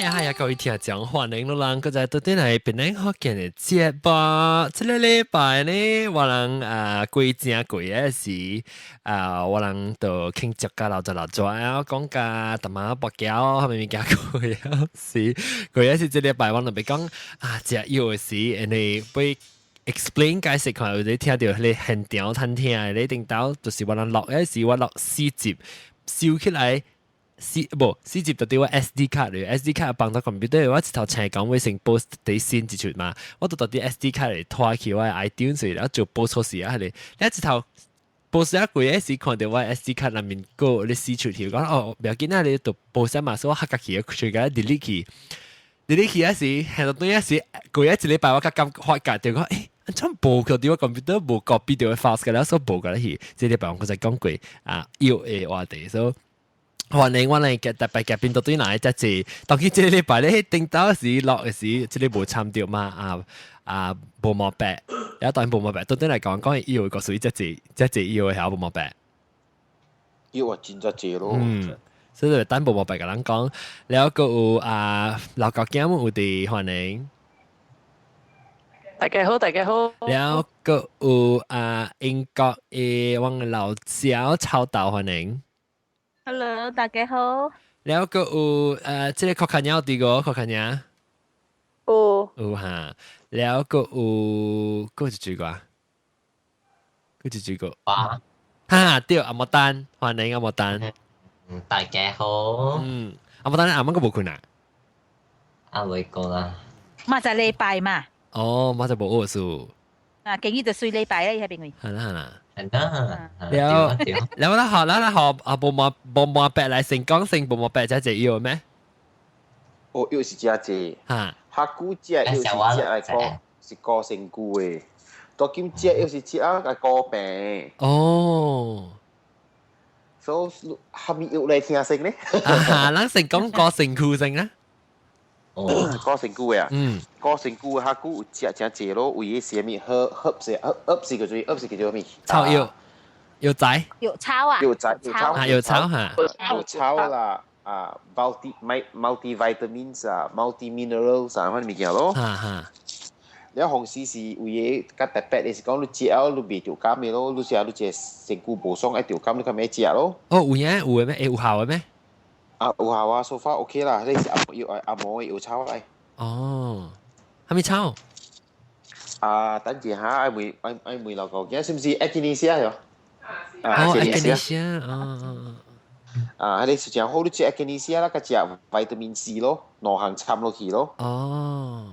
啊，各位聽眾歡迎你人，閣再倒轉來檳城福建的節目。這个禮拜呢，我人啊過正過的時啊，我人就慶祝甲老濟老濟啊，講甲淡仔跋筊，啥物物件過時，過的時這禮拜我就欲講啊，食藥的時，因為欲 explain 解釋看，有咧聽著彼个現場餐廳的咧頂頭，就是我人錄的時，我錄四集收起來。四無四集就佇我 SD 卡裏，SD 卡放到 computer，我一頭請講我先 post 佇先一出嘛，我就佇 SD 卡裏拖去我 iTunes 然後就 post 出時啊，彼个，你一頭 post 啊過時看著我 SD 卡內面個你四出去，講哦，不要緊啊，你就 post 嘛，所以我較家己隨共 delete 去，delete 去啊時，係到對啊時，過一禮拜我較感發覺著講，欸，按怎無去佇我 computer 無 copy 著 files 個了，所以無過去，這禮拜我閣再講過啊，藥的話題，所以。歡迎我來嘅特別嘉賓到對來，這是當佢這個禮拜咧，頂到時落的時，這個無參著嘛啊啊無毛白，也當然無毛白，到對來講講藥個屬於這濟這濟藥的曉無毛白。藥啊真濟濟咯。嗯，所以等無毛白共人講，了閣有啊老高囝有佇歡迎。大家好，大家好。了閣有啊英國的阮老趙超豆歡迎。 Hello，大家好。了閣有這个確看鳥佇個確看鳥。有。有哈，了閣有閣一水個，閣一水個。哇！哈，對，阿莫丹，歡迎阿莫丹。嗯，大家好。嗯，阿莫丹阿媽閣無睏啊？阿未過啦。嘛就禮拜嘛。哦，嘛就無學數。啊，今日就隨禮拜啦，伊彼邊位。係啦係啦。係啦。了了啦學啦啦學啊，無毛無毛白來先講先，無毛白才濟藥咩？哦，藥是誠濟。哈。較久食藥是食來顧是顧身軀的，當今食藥是食啊來顧病。哦。所以蝦米藥來聽先咧？啊，咱先講顧身軀先啦。哦，顧身軀的啊。嗯。顧身軀較久有食誠濟咯，為個啥物好好是好好是叫做好是叫做啥物？草藥，藥材。藥草啊。藥材，藥草。啊，藥草哈。藥草啦，啊，multivitamins 啊，multi minerals 啊，款物件咯。哈哈。了紅時是為個較特別的是講，你食了你袂著感的咯，你食你食身軀無爽愛著感，你較免食咯。哦，有影有的咩？會有效的咩？啊，有效啊，so far OK 啦，你是阿藥阿毛的藥草來。哦，啥物草？啊，等陣下愛問愛愛問老公，是毋是 Echinacea 喲？哦，Echinacea，哦哦。啊，彼个是誠好，你食 Echinacea 啦，佮食 vitamin C 咯，兩項摻落去咯。哦。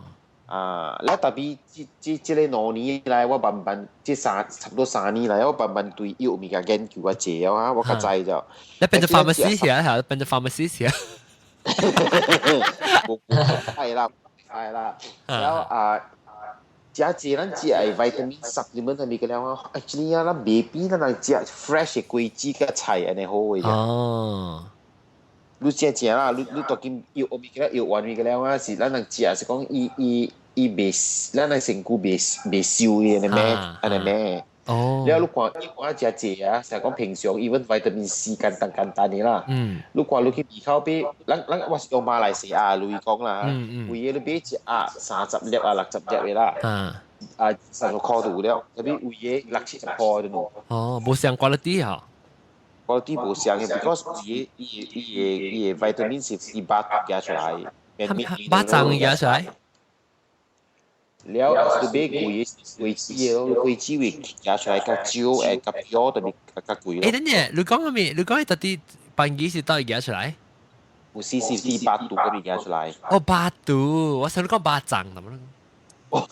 啊，了特別這這這个2年來，我慢慢這三差不多3年來，我慢慢對藥物件研究較濟啊，我較知咗。你變做 pharmacist 啊？係變做 pharmacist 啊？無係啦，係啦。然後啊，食濟咱食的 vitamin supplement 係物個了啊，actually 啊，咱袂比咱人食 fresh 的果子佮菜按呢好的。哦。你食食啦，你你當今藥物個藥丸物個了啊，是咱人食是講伊伊伊袂，咱人身軀袂袂收的按呢咩，按呢咩。哦。了你看伊看食濟啊，成講平常 even vitamin C 簡單簡單的啦。你看你去門口買，咱咱我是用馬來西亞來講啦，規個你買一盒30粒啊60粒的啦。啊，30塊就有了，特別規個六七十塊就喏。哦，無相 quality 哈。 quality 無相的，because 伊伊伊伊的 vitamin 是伊肉寄出來，肉臟寄出來。了，你買貴的果子的咯，果子會寄出來較少，會較標特別較貴咯。欸，等陣，你講啥物？你講到底班機是佗位寄出來？有時是佇百度嗰邊寄出來。哦，百度，我想你講肉粽，咁樣。哦。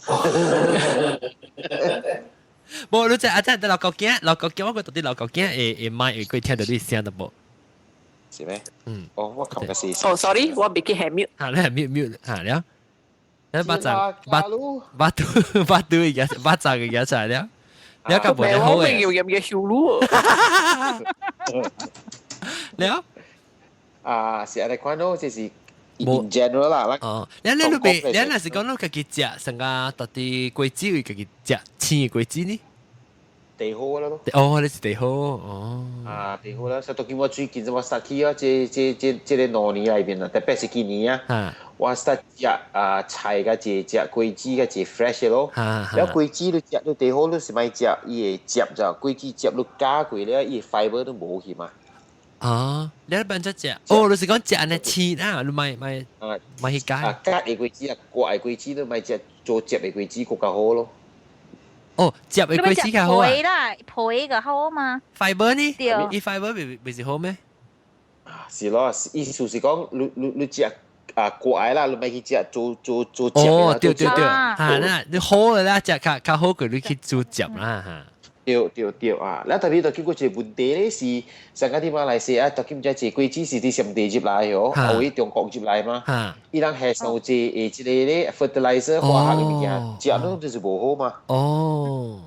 無，你這啊，這老高囝，老高囝，我覺得啲老高囝會會買會過聽著你聲都無。是咩？嗯。哦，我感覺是。哦，sorry，我袂記係 mute。嚇，你係 mute mute 嚇了。你肉粽，肉肉肚肉肚而家肉粽而家出來了，你較無好我未要入嘅小路。了。啊，是按呢款咯，這是 in general 啦。哦，你你你袂，你若是講你家己食，成個到底果子會家己食青的果子呢？地好啦咯。哦，你是地好哦。啊，地好啦，實到見我最近我 start 起啊，這個2年內面啊，特別是今年啊，我 start 食啊菜佮食食果子佮食 fresh 咯。了果子你食你地好，你是莫食伊會汁咋，果子汁你加過了，伊 fiber 都無去嘛。啊，你一般只食？哦，你是講食按呢切啊？你買買買去加？啊，加的果子啊，割的果子你莫食，做汁的果子閣較好咯。哦，汁的果子較好啊。皮啦，皮個好嘛。 fiber 呢？伊 fiber 未是好咩？是咯，意思是講你食啊割的啦，你莫去食做做做汁。哦，對對對，嚇，那你好的啦，食較較好過你去煮汁啦嚇。對對對啊！咱特別就見過一個問題咧，是上個佇馬來西亞，特別毋知這果子是佇啥地入來哦，後尾中國入來嘛。伊人下上這下一個咧 fertilizer 化學的物件，食攏就是無好嘛。哦，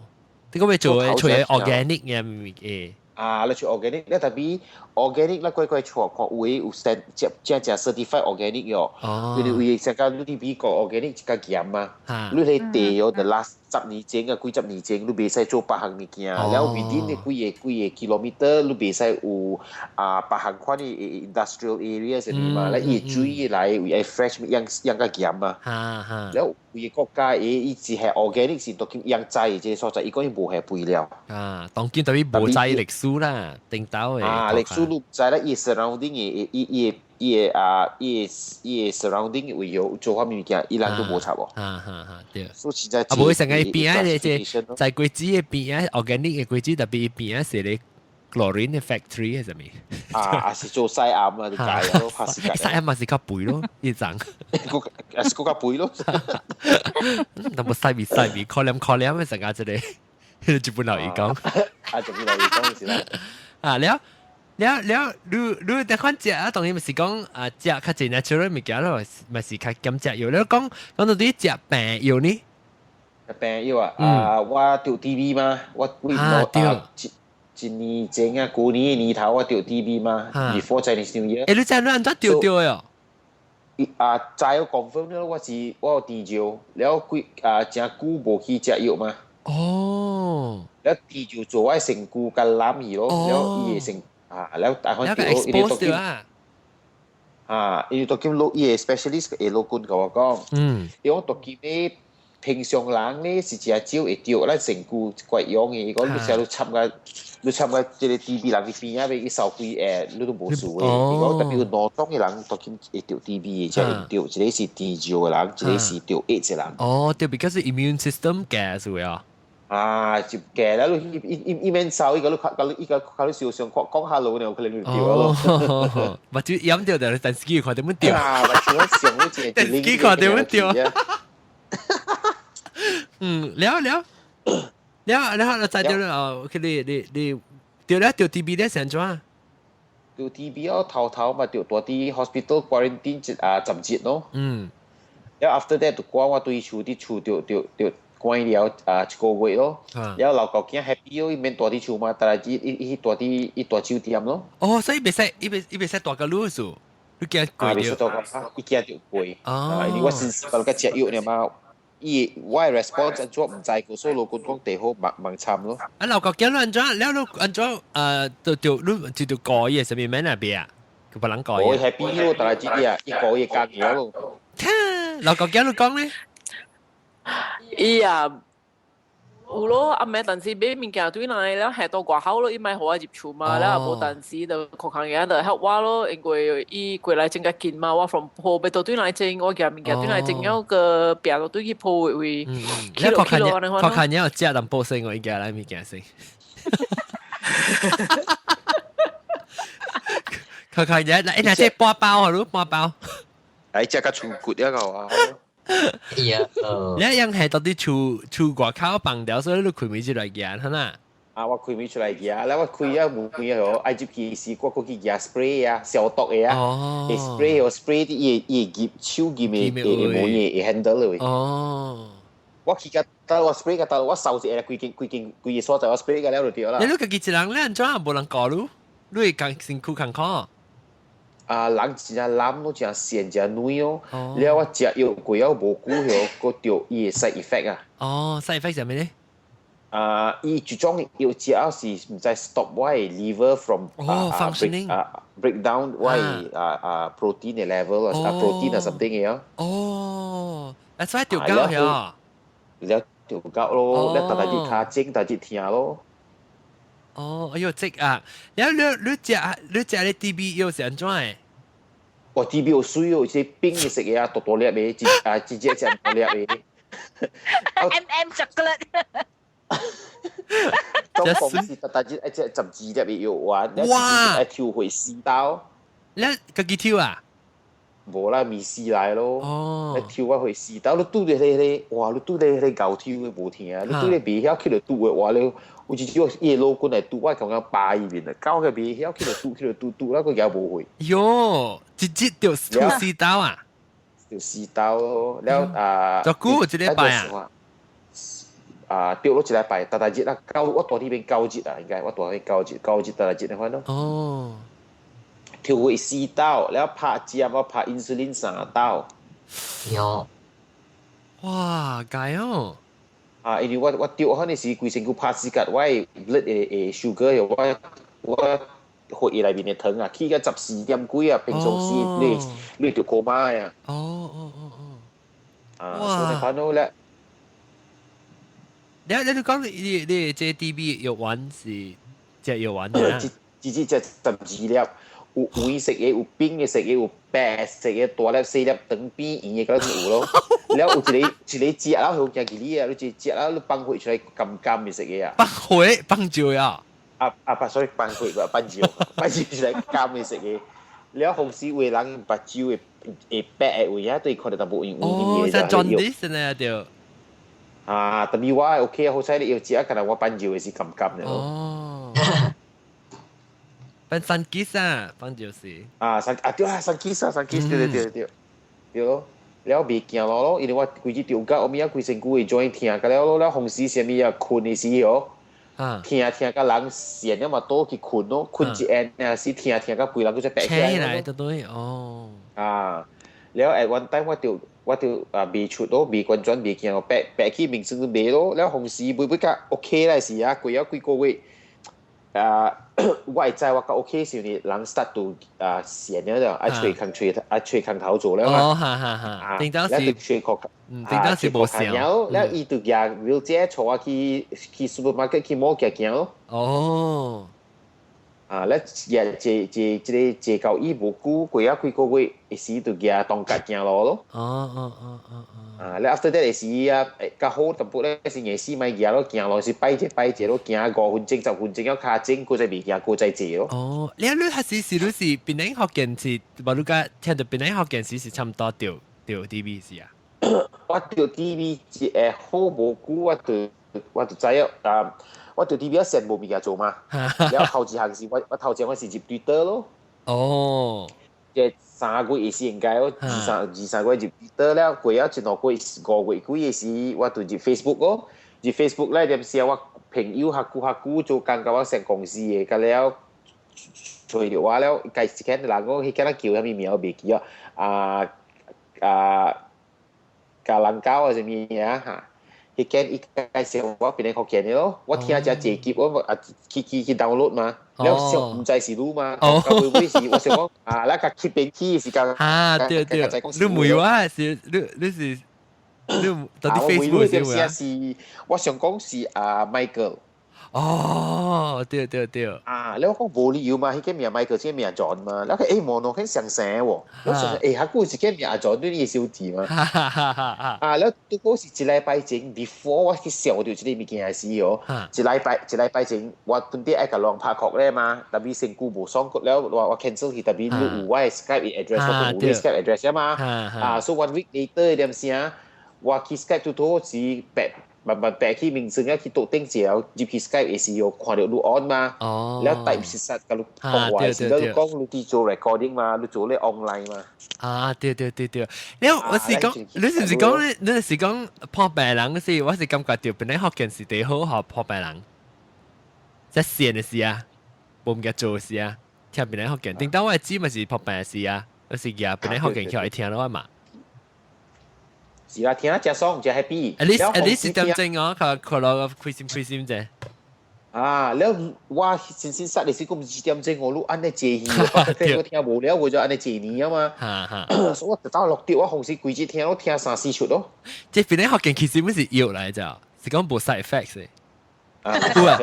你講欲做的做 organic 嘅物件。啊，你做 organic，你特別 organic，你乖乖錯看有的有正正正 certified organic 喲。哦。因為上個你佇美國 organic 較嚴嘛。你佇地哦，the last 10年前啊，幾十年前，你袂使做別項物件。了 within 的幾個幾個 kilometer，你袂使有啊別項款的 industrial area 啥物嘛。咧伊水來為愛 fresh 養養較嚴嘛。了有個國家伊伊只係 organic 是都養栽的這個所在，伊講伊無下肥料。啊，當今特別無知歷史啦，頂頭的。啊，歷史你毋知啦，伊 surrounding 的伊伊伊個啊，伊個伊個 surrounding 位有做啥物物件，伊人都無插無。啊哈哈，對。所以實在啊，無成個邊仔咧，這在果子的邊仔，organic 的果子特別邊仔是咧 chlorine 的 factory 係啥物？啊，也是做西暗啊，你解咯，拍時間。西暗嘛是較肥咯，一層。也是閣較肥咯。但無細味細味，可憐可憐的成個這個，日本老伊講。啊，日本老伊講是啦。啊，了。了了，你你得款食啊，當然毋是講啊食較濟 natural 物件咯，咪是較減食藥。你講講到底食病藥呢？病藥啊，啊，我著 TB 嘛，我幾啊對，一年前啊，舊年年頭我著 TB 嘛，before Chinese New Year。欸，你知你按怎著著的哦？啊，知有 confirm 了，我是我有甜尿，了幾啊誠久無去食藥嘛。哦。了甜尿做我身軀較濫去咯，了伊會成。啊，了大款叫 expose 啊！啊，伊當今老伊個 specialist 會老君共我講，伊講當今咧平常人咧是誠少會著，咱身軀怪樣的，伊講你啥你參加，你參加這個 TB 人佇邊仔欲去掃幾下，你都無事的。伊講特別有兩種的人當今會著 TB 的，才會著，一個是甜尿的人，一個是著 AIDS 的人。哦，對，because immune system 嘅是啊。啊，就假啦！你伊伊伊免掃，伊個你較伊個較你受傷講講下路呢，有可能就著咯。目睭掩著就電視機看著欲著。啊，目睭上一個電視機看著欲著。嗯，了了了了，再著了哦，去你你你著了著 TB 咧是按怎？著 TB 哦，頭頭嘛著蹛佇 hospital quarantine 一啊10日咯。了 after that 就趕我對厝佇厝著著著。關了啊一個月咯，了老狗囝 happy 咯，伊免蹛佇厝嘛，但係伊伊伊蹛佇伊蹛酒店咯。哦，所以袂使，伊袂伊袂使蹛共你數，你驚過袂使蹛共，伊驚著過。哦，因為我先生甲食藥爾嘛，伊我的 response 按怎毋知，所以老公講地好盲盲參咯。啊，老狗囝你按怎？了你按怎？就就你就就過伊的啥物免那邊啊？佢別人過。我 happy 咯，但係這啲啊，一個月加嘢咯。老狗囝你講咧？伊啊，有咯，阿妹，但是買物件對來了，下到外口咯，伊莫予我入厝嘛，了無但時就確空嘢就 help 我咯，因為伊過來真較近嘛，我 from 鋪欲到對來整，我寄物件對來整了個拼到對去鋪位。你確看確看你有食淡薄先，我伊寄來物件先。確看你，來，那這半包啊，你半包。哎，食較厝骨了個啊。呀，你樣係到底厝厝外口放掉，所以你開門出來行，係嘛？啊，我開門出來行，แล้ว我開啊門開哦，愛入去時我閣去舉 spray 啊，消毒的啊，會 spray 哦 spray 佇伊伊會入手入的的門會會 handle 落去。哦，我去甲，等我 spray 甲，等我掃一下規間規間規個所在，我 spray 甲了就對啦。你你家己一人，你按怎無人顧你？你會共身軀艱苦？啊，人真正濫咯，真跣真軟哦。了我食藥過了無久後，閣著伊的 side effect 啊。哦，side effect 啥物咧？啊，伊這種藥食是毋知 stop 我的 liver from 哦 functioning 啊 break down 我的protein 的 level 啊 protein 啊 something 嘅啊。哦，啊，所以著𠢕呀。了著𠢕咯，了逐日跤腫，逐日疼咯。哦，哎喲，這啊，了你食你 TB 藥是按怎的？哇，TB 有水哦，這冰的食嘅啊，大大粒的，一啊一隻隻大粒的。 M M chocolate。總共是逐日一隻12粒的藥丸，哇！愛抽血四刀。你家己抽啊？無啦，咪死來咯。哦。你抽我血四刀，你拄著彼個，哇！你拄著彼個𠢕抽的無疼，你拄著袂曉去著拄的話咧，有一少伊的老君來拄，我感覺巴伊面啊，搞個袂曉去著拄去著拄拄，那個也無血。喲，直接就抽四刀啊？就四刀咯，了啊。就久一禮拜啊？啊，對咯，一禮拜，逐逐日啦，九我蹛佇邊9日啊，應該我蹛佇9日，9日逐逐日那款咯。哦。抽血四刀，了拍針，我拍 insulin 三刀。喲。哇，解哦！啊，因為我著可能是規身軀拍死甲，我的 blood 的 sugar 我血液內面的糖啊，起到14點幾啊，平常時你著 coma 啊。啊，所以看到咧。你講你這 TB 藥丸是隻藥丸啊？只只隻12粒，有黃色的，有冰的色的，有白色的，大粒細粒，長扁圓的，嗰種有咯。了有一個一個食了好驚記你啊，你一食了你放血出來甘甘的色的啊。放血放尿啊？啊啊，所以放血放尿，放尿出來甘的色的。了紅時有的人目睭會白的位啊，對看到淡薄黃黃的。哦，像 jaundice 呢對。啊，但是我 OK 好彩你藥食，可能我放尿的是甘甘的咯。哦。變 Sunkist 啊，放尿是。啊，三啊對啊，Sunkist 啊，Sunkist 對對對對對咯。了袂驚咯，因為我規日著𠢕，我物仔規身軀會 joint 疼，甲了咯，了風時啥物啊，睏的時候，疼疼甲人痫了嘛，倒去睏咯，睏一下，若是疼疼甲規人閣再白起來。對對哦。啊，了 at one time 我著啊未出咯，未完全未驚，白白去明生都袂咯，了風時會較 OK 來時啊，過了幾個月。啊，我會知我較 OK 是因為人 start to 啊痫了就愛揣空揣愛揣空頭做了嘛。哦，哈哈哈。頂當時，頂當時無想。了了，伊就舉 wheelchair 帶我去 supermarket 去摸行行咯。哦。啊，咧也坐坐這個坐到伊無久，過了幾個月，一時就舉當家行路咯。哦。啊，咧 after that 會時啊，較好淡薄咧是硬死莫舉咯，行路是擺一擺一咯，行5分鐘10分鐘了跤腫，閣再袂行，閣再坐咯。哦，你還是你是檳城福建是，無你甲聽到檳城福建時是差毋多著 TB 是啊？我著 TB 一會好無久，我就知影啊。我著 TB 先無物件做嘛，了後一項是我頭前我是入 Twitter 咯。哦。即3個月是應該我二三個月入 Twitter 了，過了一兩個月5月幾的時，我就入 Facebook 咯。入 Facebook 咧，點時我朋友較久較久做工佮我成公司的，佮了揣著我了，介一間人講，彼間人叫啥物名我袂記啊，啊啊，教人教啊啥物啊哈。彼間伊介紹我檳城福建的咯，我聽遮濟集，我啊去 download 嘛，了想毋知是你嘛，到尾尾是我想講啊，咱共去邊去時間啊對對，你問我是你是你到底 Facebook 是是，我想講是啊 Michael。哦，對對對。啊，你講無理由嘛？彼個名 Michael，這個名 John 嘛？你講欸，無儂很相生喎。我想欸，彼久是個名 John 對你小弟嘛？啊，了拄好是一禮拜前，before 我去想著這個物件的時候，一禮拜前我本底愛共人拍 call 咧嘛，但是身軀無爽了，我 cancel 去，但是你有我的 Skype address，我有你 Skype address 嘛？啊，so one week later 點聲，我去 Skype 拄好是白。慢慢白去名稱啊，去桌頂時候入去 Skype 的時候看著你 on 嘛，了 type 是實共你講話時，了講你佇做 recording 嘛，你做咧 online 嘛。啊，對對對對，了我是講，你是毋是講你是講破病人是？我是感覺著檳城福建是最好學破病人，在線的時啊，無物件做的時啊，聽檳城福建。頂當我的姊嘛是破病的時啊，我是舉檳城福建起來聽了嘛。是啦，聽得真爽，真 happy。 At least 1點鐘哦，佢佢攞開心開心啫。啊，了我先先殺你時，講2點鐘我都按呢借戲，我聽我聽無了，我就按呢借年啊嘛。哈哈。所以我就走落掉，我紅時規節聽，我聽三四出咯。這邊咧學見其實本是藥來咋，是講無 side effects 嘅。啊，有啊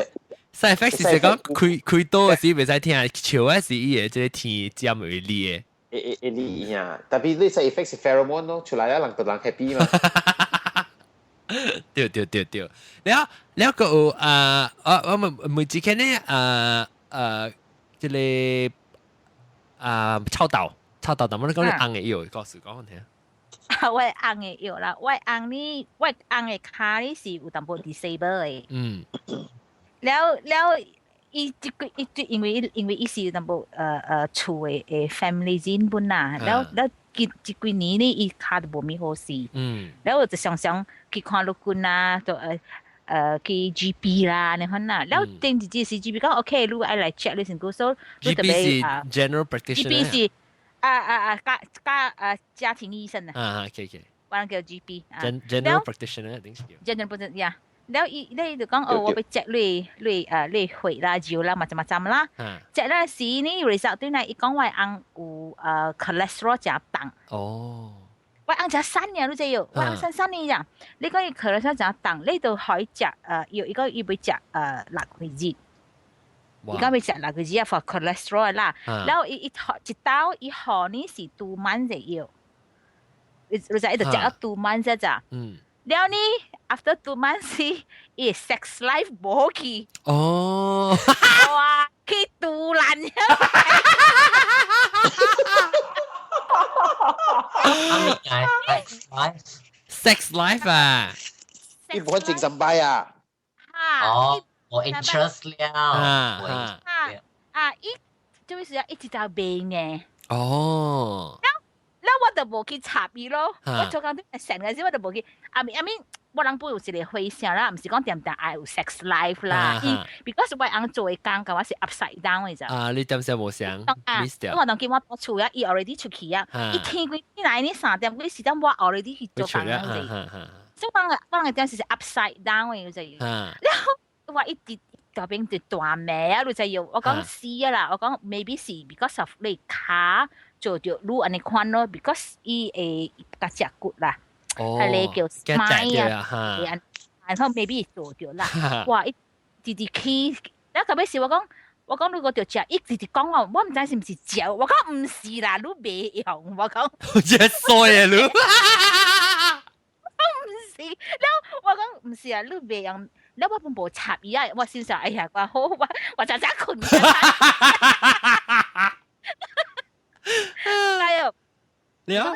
，side effects 是講開開刀嘅時袂使聽，笑嘅時伊會這個天尖會裂。會會會裂呀，特別你 side effects 是 pheromone 咯，出來啊人就人 happy 嘛。對對對對，了了個有啊，我我們每一間呢啊啊，這個啊臭豆臭豆，但我講你翁的藥，故事講我聽。啊，我翁的藥啦，我翁呢，我翁的跤呢是有淡薄 disable 的。了了，伊這個伊因為因為伊是有淡薄呃呃厝的的 family 人本啦，了了這這幾年呢，伊跤都無咪好勢。了我就常常去看律君啊，就呃呃去 GP 啦，你看啦。了頂一日是 GP 講 OK，你愛來 check 你身軀，所以 GP 是 general practitioner。 GP 是啊啊啊家家啊家庭醫生啊。啊，OK。我人叫 GP 啊。General practitioner 定是叫。 General practitioner 呀。了伊你就講哦，我欲 check 你你呃你血啦、尿啦，嘛怎嘛怎啦。check 了時呢 result 對呢，伊講我翁有呃 cholesterol 誠重。我翁誠瘦爾，你知喲？我翁瘦瘦爾咋？你講伊 cholesterol 誠重，你就可以食呃藥，伊講伊欲食呃六個月。伊講欲食六個月啊，for cholesterol 啦。然後伊伊一刀伊予呢是 2 months 的藥。你你知伊就食咗 2 months 咋？了呢，after 2 months，伊 sex life 無好去。哇！去杜蘭。 Sex life。 Sex life 啊！你唔可以精神病啊！哦，我 interest 了。啊啊！伊就是一直就變嘅。了我就無去插伊咯，我做工成個時我就無去。啊咪啊咪，我人本有一個回想啦，毋是講恬恬愛有 sex life 啦。伊 because 我翁做的工佮我是 upside down 的咋。啊，你點先無想？miss 掉。我當見我厝啊，伊 already 出去啊。伊天幾來呢3點幾時點我 already 去做工了。所以我我個點是 upside down 的就。然後我一直嗰邊就大罵啊，你就要我講是啊啦，我講 maybe 是 because of 你跤做著愈按呢款咯，because 伊會較食骨啦，係個叫 spine 啊，然後 maybe 做著啦，哇！伊直直起，了後尾是我講，我講如果著食，伊直直講我，我毋知是毋是食，我講毋是啦，你袂用，我講。真衰啊你！我毋是，了我講毋是啊，你袂用，了我本無插伊啊，我心想，哎呀，我好，我我早早睏。哎喲，你啊，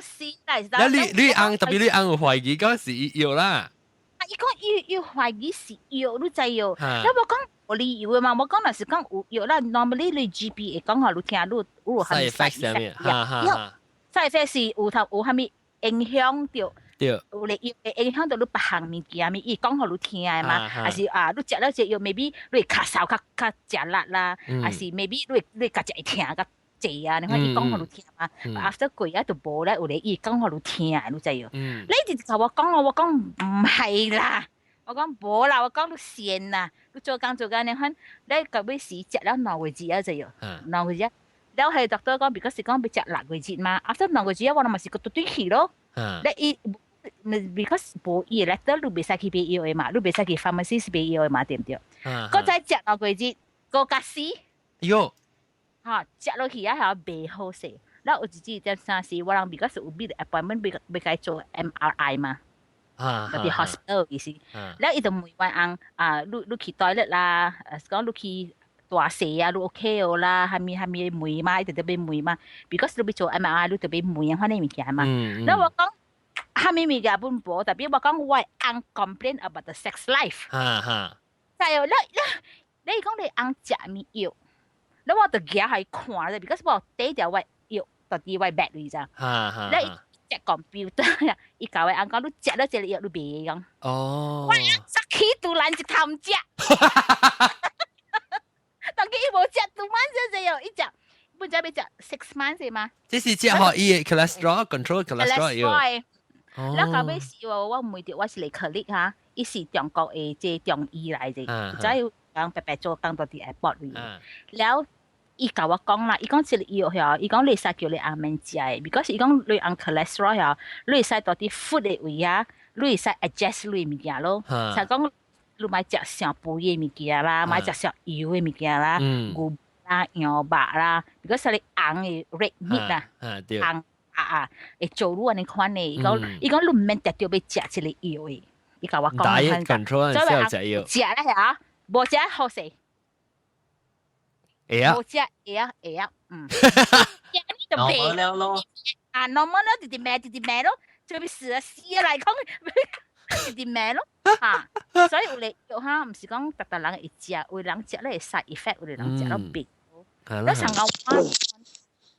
那你你翁特別你翁有懷疑講是藥啦。啊，伊講伊伊懷疑是藥，你知喲？那我講無理由的嘛，我講若是講有藥啦，normally 你 GP 會講予你聽，你有啥物 side effect 哈哈，side effect 是有頭有啥物影響著。對，有咧藥會影響到你別項物件物，伊講予你聽的嘛，還是啊，你食了這藥，maybe 你會咳嗽較較食力啦，還是 maybe 你會你會較會疼較濟啊？你看伊講予你聽嘛，after 過啊就無咧，有咧伊講予你聽，你知喲？你一直共我講我講毋係啦，我講無啦，我講你騙啦，你做工做工你看，你到尾時食了兩個月啊，知喲？兩個月，了係 doctor 講，because 是講欲食六個月嘛，after 兩個月我嘛是閣對去咯，你伊。because 無伊 letter 你袂使去買藥的嘛，你袂使去 pharmacy 買藥的嘛，對毋對？閣再食兩個月，閣較死。喲，哈，食落去啊，還袂好勢。了有一次點啥事，我人 because 有 make appointment 欲欲共做 MRI 嘛，佇 hospital 意思。了伊就問我翁啊，你你去 toilet 啦，講你去大細啊，你 OK 哦啦，啥物啥物問嘛，伊就特別問嘛。because 你欲做 MRI，你特別問款的物件嘛。了我講。啥物物件本無，特別我講我翁 complain about the sex life。哈哈。就係你你講你翁食物藥，你我就舉予伊看咧，because 我綴著我藥到佇我 bag 裏咋。哈哈。你食 computer，伊教我翁講你食了這個藥你袂用。我十起杜蘭一頭毋食。當佢伊無食 2 months 就有，伊食。本只欲食 6 months 嘛？這是食予伊的 cholesterol control cholesterol 藥。了到尾時我問著我是個 colleague 哈，伊是中國的這中醫來的，知有講白白做工到佇 airport 位。了伊共我講啦，伊講這個藥遐，伊講你會使叫你翁免食的，because 伊講你翁 cholesterol 遐，你會使到佇 food 的位啊，你會使 adjust 你的物件咯。就講你莫食傷肥的物件啦，莫食傷油的物件啦，牛啦、羊肉啦，because 你紅的 red meat 啦，紅啊啊，會做你按呢款的。伊講伊講你毋免特著欲食這個藥的，伊共我講。 Diet control 先食藥。食咧嚇，無食好勢。會啊。無食會啊會啊，嗯。 normal 了咯。啊，normal 咯，直直罵直直罵咯，這邊死啊死啊來講，直直罵咯，嚇。所以有咧藥哈，毋是講逐逐人會食，有人食咧會 side effect，有人食了袂。你上個我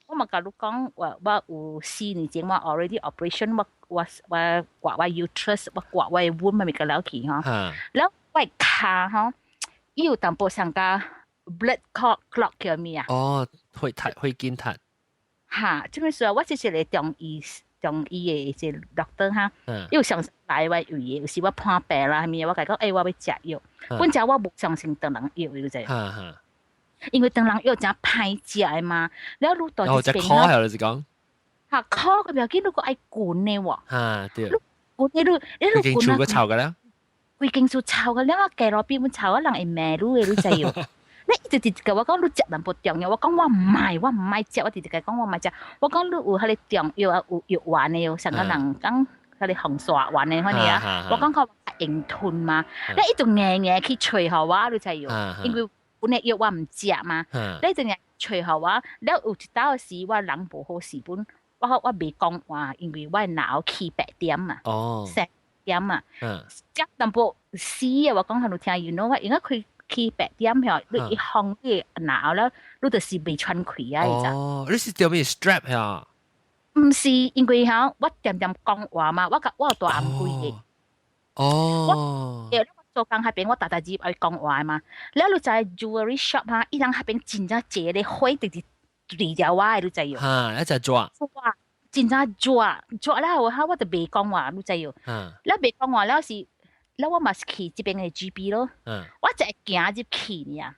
我嘛共你講，我我有4年前我 already operation，我我我割我 uterus，我割我的 womb 咪個了去吼。了我的跤吼，伊有淡薄上加 blood clot clot 叫咩啊？哦，血痰血筋痰。哈，這個時候我這是個中醫中醫的這 doctor 哈，伊有上來我位的，有時我破病啦，啥物，我共伊講，欸，我欲食藥，本來我無相信腸人藥，你知？因為腸人藥誠歹食的嘛，了愈大哦，只苦係你是講？哈，苦個不要緊，如果愛滾的喎。哈，對。滾的你，你規間厝閣臭個了。規間厝臭個了，街路邊阮臭啊，人會罵你的，你知無？你一直直共我講你食淡薄中藥，我講我毋愛，我毋愛食，我直直共伊講我毋愛食。我講你有彼个中藥啊，有藥丸的哦，上個人講彼个紅沙丸的，反正啊，我講較用吞嘛。你伊就硬硬去揣予我，你知無？因為本來藥我毋食嘛，你就硬揣予我。了有一道時我人無好時本，我我袂講話，因為我腦起白點嘛，3點啊，食淡薄死啊！我講予你聽，you know 我應該開起白點吼，你一放你腦了，你就是袂喘氣啊！哦，你是著咩 strep 呀？毋是，因為吼，我恬恬講話嘛，我共我有大暗鬼的。哦。我做工彼邊，我逐逐日愛講話嘛。了你知 jewelry shop 哈，伊人彼邊真正濟咧火直直對著我的，你知無？哈，一隻抓。哇，真正熱熱了後，哈，我就袂講話，你知無？了袂講話了是，了我嘛是去這邊的 GP 咯。我就會行入去爾，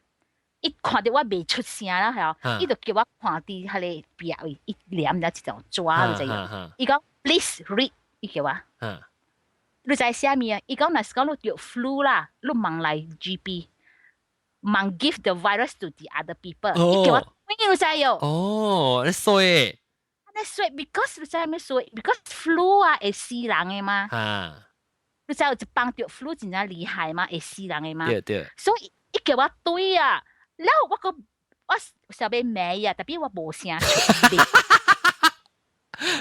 伊看著我袂出聲啦，係伊就叫我看佇彼个壁位，伊黏了一張紙，你知無？伊講 please read，伊叫我。你知寫物啊？伊講若是講你著 flu 啦，你茫來 GP，茫 give the virus to the other people。伊叫我，你知無？哦，你衰。你衰，because 你知咩衰？because flu 啊會死人的嘛。你知有一幫著 flu 真正厲害嘛？會死人的嘛？對對。所以伊叫我對啊，了我閣我想欲罵伊啊，tapi 我無聲出。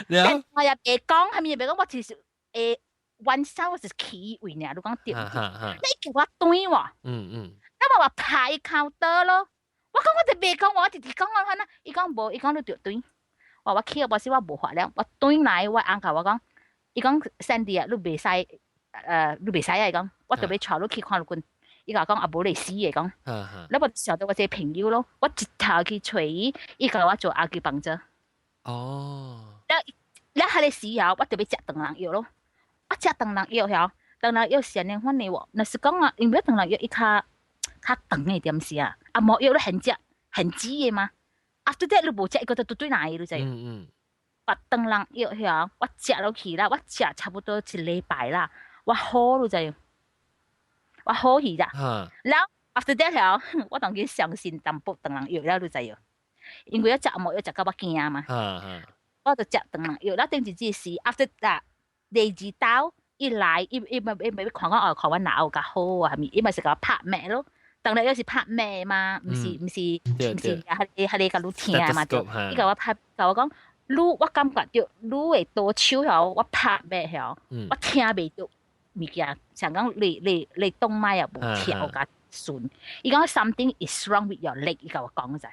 了。我也袂講，啥物也袂講，我就是會。晚上我是起位爾，你講對毋對？你叫我對喎，那我話拍口得咯。我講我就袂講，我直直講我看啦。伊講無，伊講你著對。我我起無是我無法了，我轉來我翁共我講，伊講 Sandy 啊，你袂使，你袂使啊！伊講，我著欲帶你去看醫生。伊共我講啊，無你死的講。了我想到我這個朋友咯，我一頭去揣伊，伊共我做 acupuncture。了了，彼个時候我著欲食腸人藥咯。我食腸人藥曉，腸人藥是按呢款的喎。若是講啊，因為腸人藥伊較較長的點是啊，啊無藥你現食現煮的嘛。After that 你無食，伊閣就對來，你知？把腸人藥曉，我食落去啦，我食差不多一禮拜啦，我好你知？我好去咋？了 after that 曉，我當今相信淡薄腸人藥了，你知無？因為我食無藥食到我驚嘛。我就食腸人藥，了頂一日時 after that。第二道伊來，伊伊咪伊咪看講哦，看阮腦有較好啊，係咪？伊嘛是共我拍脈咯。當然抑是拍脈嘛，毋是毋是毋是，彼個彼個共你聽嘛，對。伊共我拍，共我講，你我感覺著你的左手吼，我拍脈吼，我聽袂著物件，像講你你你動脈也無跳甲順。伊講 something is wrong with your leg，伊共我講者。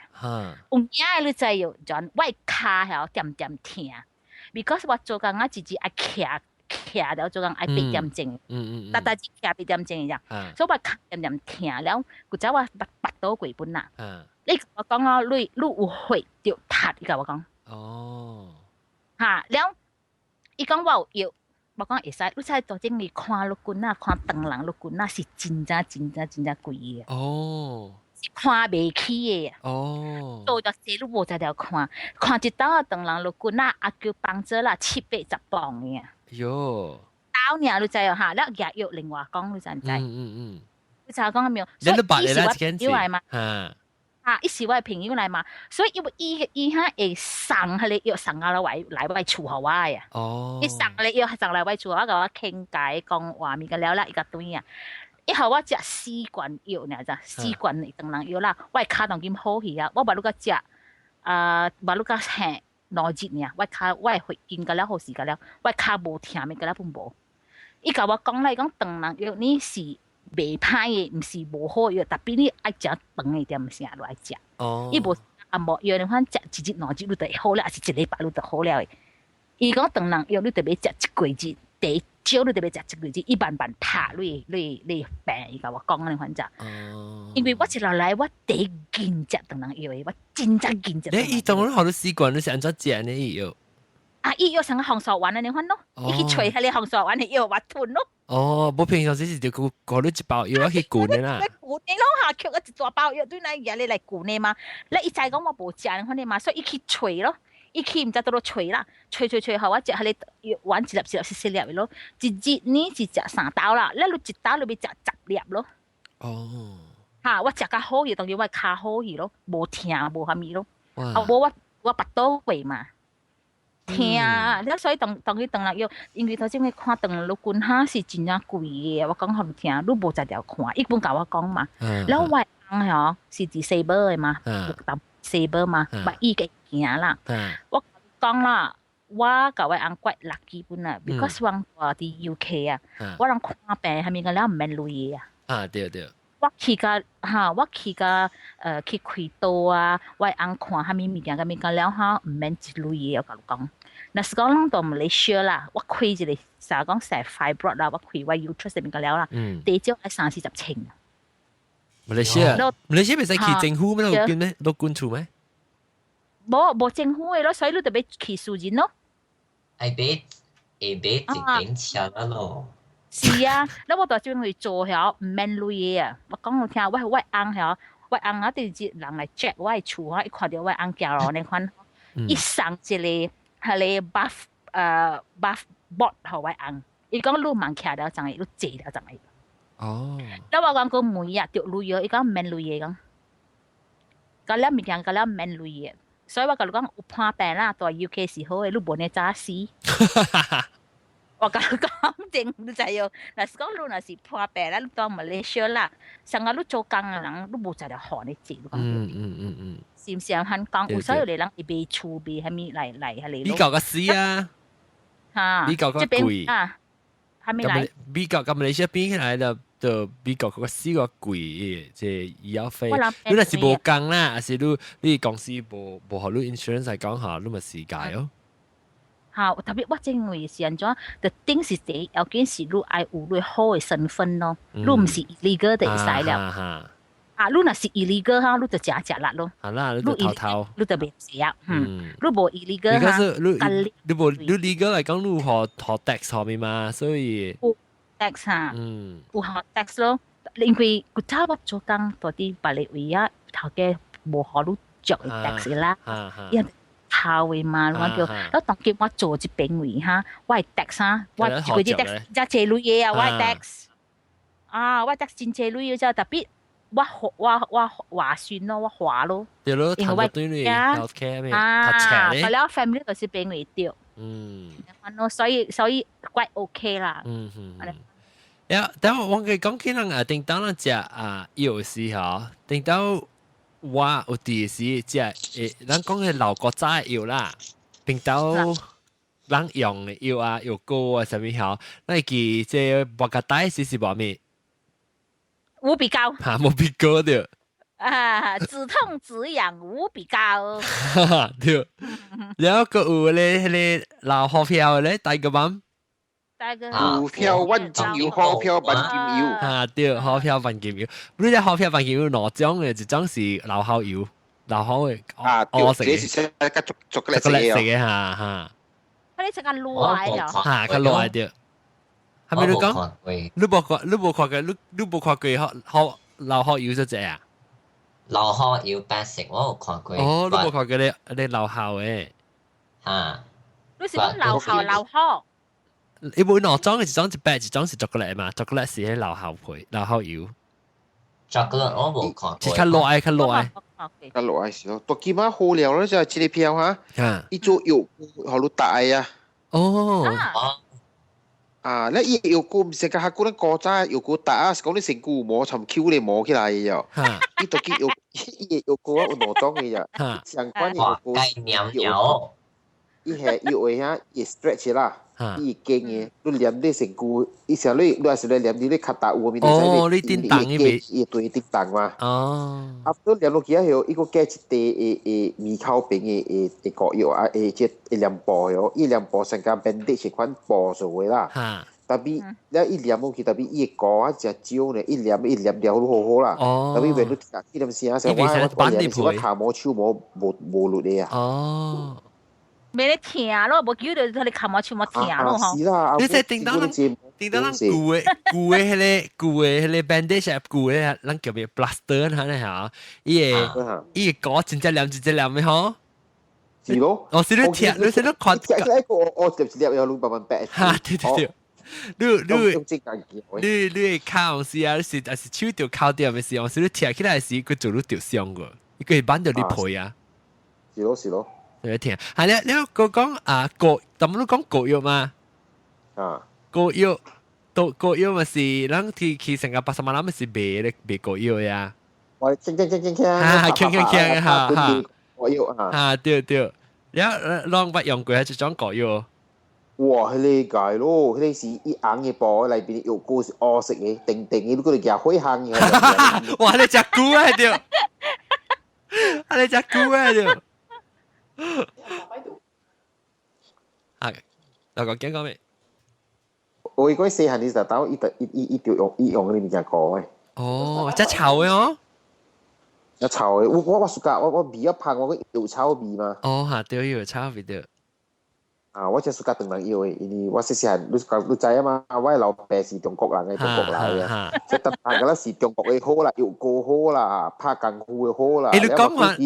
有影你知無？John，我的跤吼恬恬疼，because 我做工啊，一直愛徛。徛了做工愛8點鐘，逐逐日徛八點鐘的咋，所以我跤恬恬疼了，古早我捌捌倒過本啦。你共我講哦，你你有血著窒，伊共我講。哈，了，伊講我有藥，我講會使，你知做正你看律君啊，看唐人律君啊，是真正真正真正貴嘅。是看袂起嘅。做著濟你無才條看，看一道唐人律君啊，阿叫幫助啦，780磅嘅。兜爾你知哦哈，了藥藥另外講你知毋知？嗯嗯嗯。你知我講沒有？你都白你啦，朋友來嘛？啊，伊是我的朋友來嘛，所以因為伊伊哈會送彼个藥送啊來來我厝予我啊。伊送彼个藥送來我厝，我共我傾偈講話物個了啦，伊共轉啊。伊予我食四罐藥爾咋，四罐長人藥啦，我的跤當今好去啊，我捌你個食啊，捌你個嘿2日爾，我跤我的血筋甲了好勢甲了，我跤無疼物甲了攏無。伊共我講啦，伊講長人藥呢是袂歹的，毋是無好藥，特別你愛食長的點啥都愛食。伊無啊無藥，你看食一日兩日你就會好了，抑是一禮拜你就好了的。伊講長人藥你特別食一個月，第少你特別食一個月，伊慢慢拍你你你病，伊共我講按呢款正。因為我一落來我第一緊食長人藥的，我真正緊食。你伊當你好多習慣，你是按怎食呢？伊藥？啊，伊藥像個紅苕丸按呢款咯，伊去揣彼個紅苕丸的藥我吞咯。哦，無平常時是就顧顧你一包藥去灌的啦。灌的咯哈，抾一大包藥對來日你來灌的嘛。你伊知講我無食按款的嘛，所以伊去揣咯，伊去毋知佗落揣啦，揣揣揣予我食彼个藥丸一粒一粒細細粒的咯。一日呢是食三刀啦，你你一刀你欲食10粒咯。哈，我食較好去，當然我跤好去咯，無疼無蝦米咯。啊，無我我腹肚過嘛。疼，了所以當當佢當來藥，因為頭先去看長老君哈是真正貴的，我講予你聽，你無才調看，伊本共我講嘛。了我翁吼是 disable 的嘛，有淡 disable 嘛，捌伊個行啦。我講啦，我共我翁怪 lucky 本啊，because 我佇 UK 啊，我人看病蝦米個了毋免錢的啊。啊對對。我去甲哈，我去甲去開刀啊，我翁看蝦米物件，啥物件了哈，毋免一鐳的，我共你講。若是講攏到馬來西亞啦，我開一個啥講生 fibroid 啦，我開我 uterus 物件了啦，最少愛三四十千。馬來西亞，馬來西亞袂使去政府咩？路捐咩？路捐厝咩？無無政府的咯，所以你就欲去私人咯。愛買會買一頂車咯。是啊，你我大專去做曉毋免鐳的啊！我講予聽，我我翁曉，我翁啊，直日人來 check 我的厝啊，伊看著我翁行路呢款，伊送一個彼个 bath bath board 予我翁，伊講你茫徛了怎個，你坐了怎個。了我講個問啊，著鐳哦，伊講毋免鐳的講，甲了物件甲了毋免鐳的，所以我共你講有破病啦，蹛 UK 是好的，你無呢早死。我共你講真，你知哦？若是講你若是破病啦，你蹛馬來西亞啦，上個你做工的人，你無才調予你坐，你講是毋是按款講？有所有的人會賣厝賣啥物來來彼个。美國較死啊！哈，美國較貴啊！啥物來？美國佮馬來西亞比起來就就美國較死較貴，這醫藥費。你若是無工啦，抑是你你公司無無予你 insurance 來講哈，你嘛死界哦。哈，特別我認為是按怎，就頂是第一要緊是你愛有你好的身份咯，你毋是 illegal 就會使了。啊，你若是 illegal 哈，你就誠食力咯。好啦，你就偷偷，你就袂使啊。嗯，你無 illegal 哈，你你無你 legal 來講，你予予 tax 予物嘛，所以有 tax 哈，有予 tax 咯。因為古早我做工蹛佇別个位啊，頭家無予你繳 tax 啦。因頭的嘛，我叫，我當今我做這邊位哈，我的 tax 啊，我一個月 tax 真濟鐳的啊，我的 tax 啊，我 tax 真濟鐳的，啫，特別我我我划算咯，我划咯。對咯，因為我對你 healthcare 咩，啊，佢了 family 就是邊位對。所以所以怪 OK 啦。嗯。呀，但我嘅講起人啊，頂當人食啊藥時吼，頂到。我有佇時食誒，咱講的老古早的藥啦，頂到咱用的藥啊、藥膏啊，啥物吼，咱會記這無甲帶時是無物？無比高。哈，無比高對。啊，止痛止癢無比高。對。然後閣有咧，彼个老好票咧，大個版。大個。股票萬金油，好票萬金油。啊，對，好票萬金油。你隻好票萬金油兩種嘅，一種是老好油，老好嘅。啊，對，這是寫較足足個食嘅，哈哈。佢哋食較熱嘅。哈，較熱對。係咪你講？你無看，你無看過，你無看過學學流學油這隻啊？流學油白色，我有看過。哦，你無看過你你流校嘅？嚇！你是講流校流學？伊無兩種，一種是白，一種是巧克力嘛。巧克力是彼流校皮、流校油。巧克力我無看過。是較落愛，較落愛。較落愛是咯。大金仔好料咯，就這個票哈。伊做藥予你大啊。哦。啊，你伊藥膏毋是較較咱古早藥膏打啊，是講你身軀磨尋 Q 咧磨起來的喲。伊都叫藥，伊的藥膏有兩種的呀。相關的藥膏。黏尿。伊係藥的遐，伊 stretch 啦，伊會堅的，你黏你身軀，伊啥你，你若是咧黏你咧跤踏有物，哦，你叮當伊袂，伊對叮當嘛。哦。啊，你黏落去啊後，伊閣加一塊的的面口邊的的的膏藥啊，的這黏布喲，伊黏布上加 bandage 款布做的啦。Tapi 了伊黏落去，特別伊的膏啊誠少呢，伊黏伊黏了好好啦。特別袂你聽伊點聲，我我我是我跤毛手毛無無力的啊。哦。袂咧疼咯，無叫到佢哋跤毛手毛疼咯吼。是啦，你說叮當人，叮當人舊的舊的彼個舊的彼個 bandage 舊的，咱叫咩 plaster 哈咧嚇？伊個伊個膏真正黏真正黏的吼。是咯。哦，是你聽，你是你看。聽起來個我一粒一粒攏慢慢白。哈，對對對。你你你你會敲時啊，是還是手著敲掉的時，還是你聽起來時，佢做你著傷過，伊個會挽著你皮啊。是咯是咯。你聽，係咧，你個講啊膏，咱們都講膏藥嘛？啊，膏藥，都膏藥嘛是，咱去去成個 pasar malam 是賣咧賣膏藥呀。我鏘鏘鏘鏘鏘，哈，鏘鏘鏘，哈哈，膏藥啊，哈對對，了，攏捌用過這種膏藥。哇，彼個解咯，彼個是伊紅的布內邊藥膏是烏色的，定定的，你閣來舉火烘的。哇，你食久啊對，啊你食久啊對。啊，老公講咩？我伊講細漢時陣，伊就伊伊伊就用伊用嗰啲物件膏的。哦，這臭的哦。這臭的，我我我暑假我我味一芳，我講藥草味嘛。哦，哈，對，藥草味對。啊，我這暑假當人藥的，因為我細細漢，你講你知啊嘛，我的老爸是中國人的，中國來的，這特別個是中國的好啦，藥膏好啦，拍功夫的好啦。欸，你講話，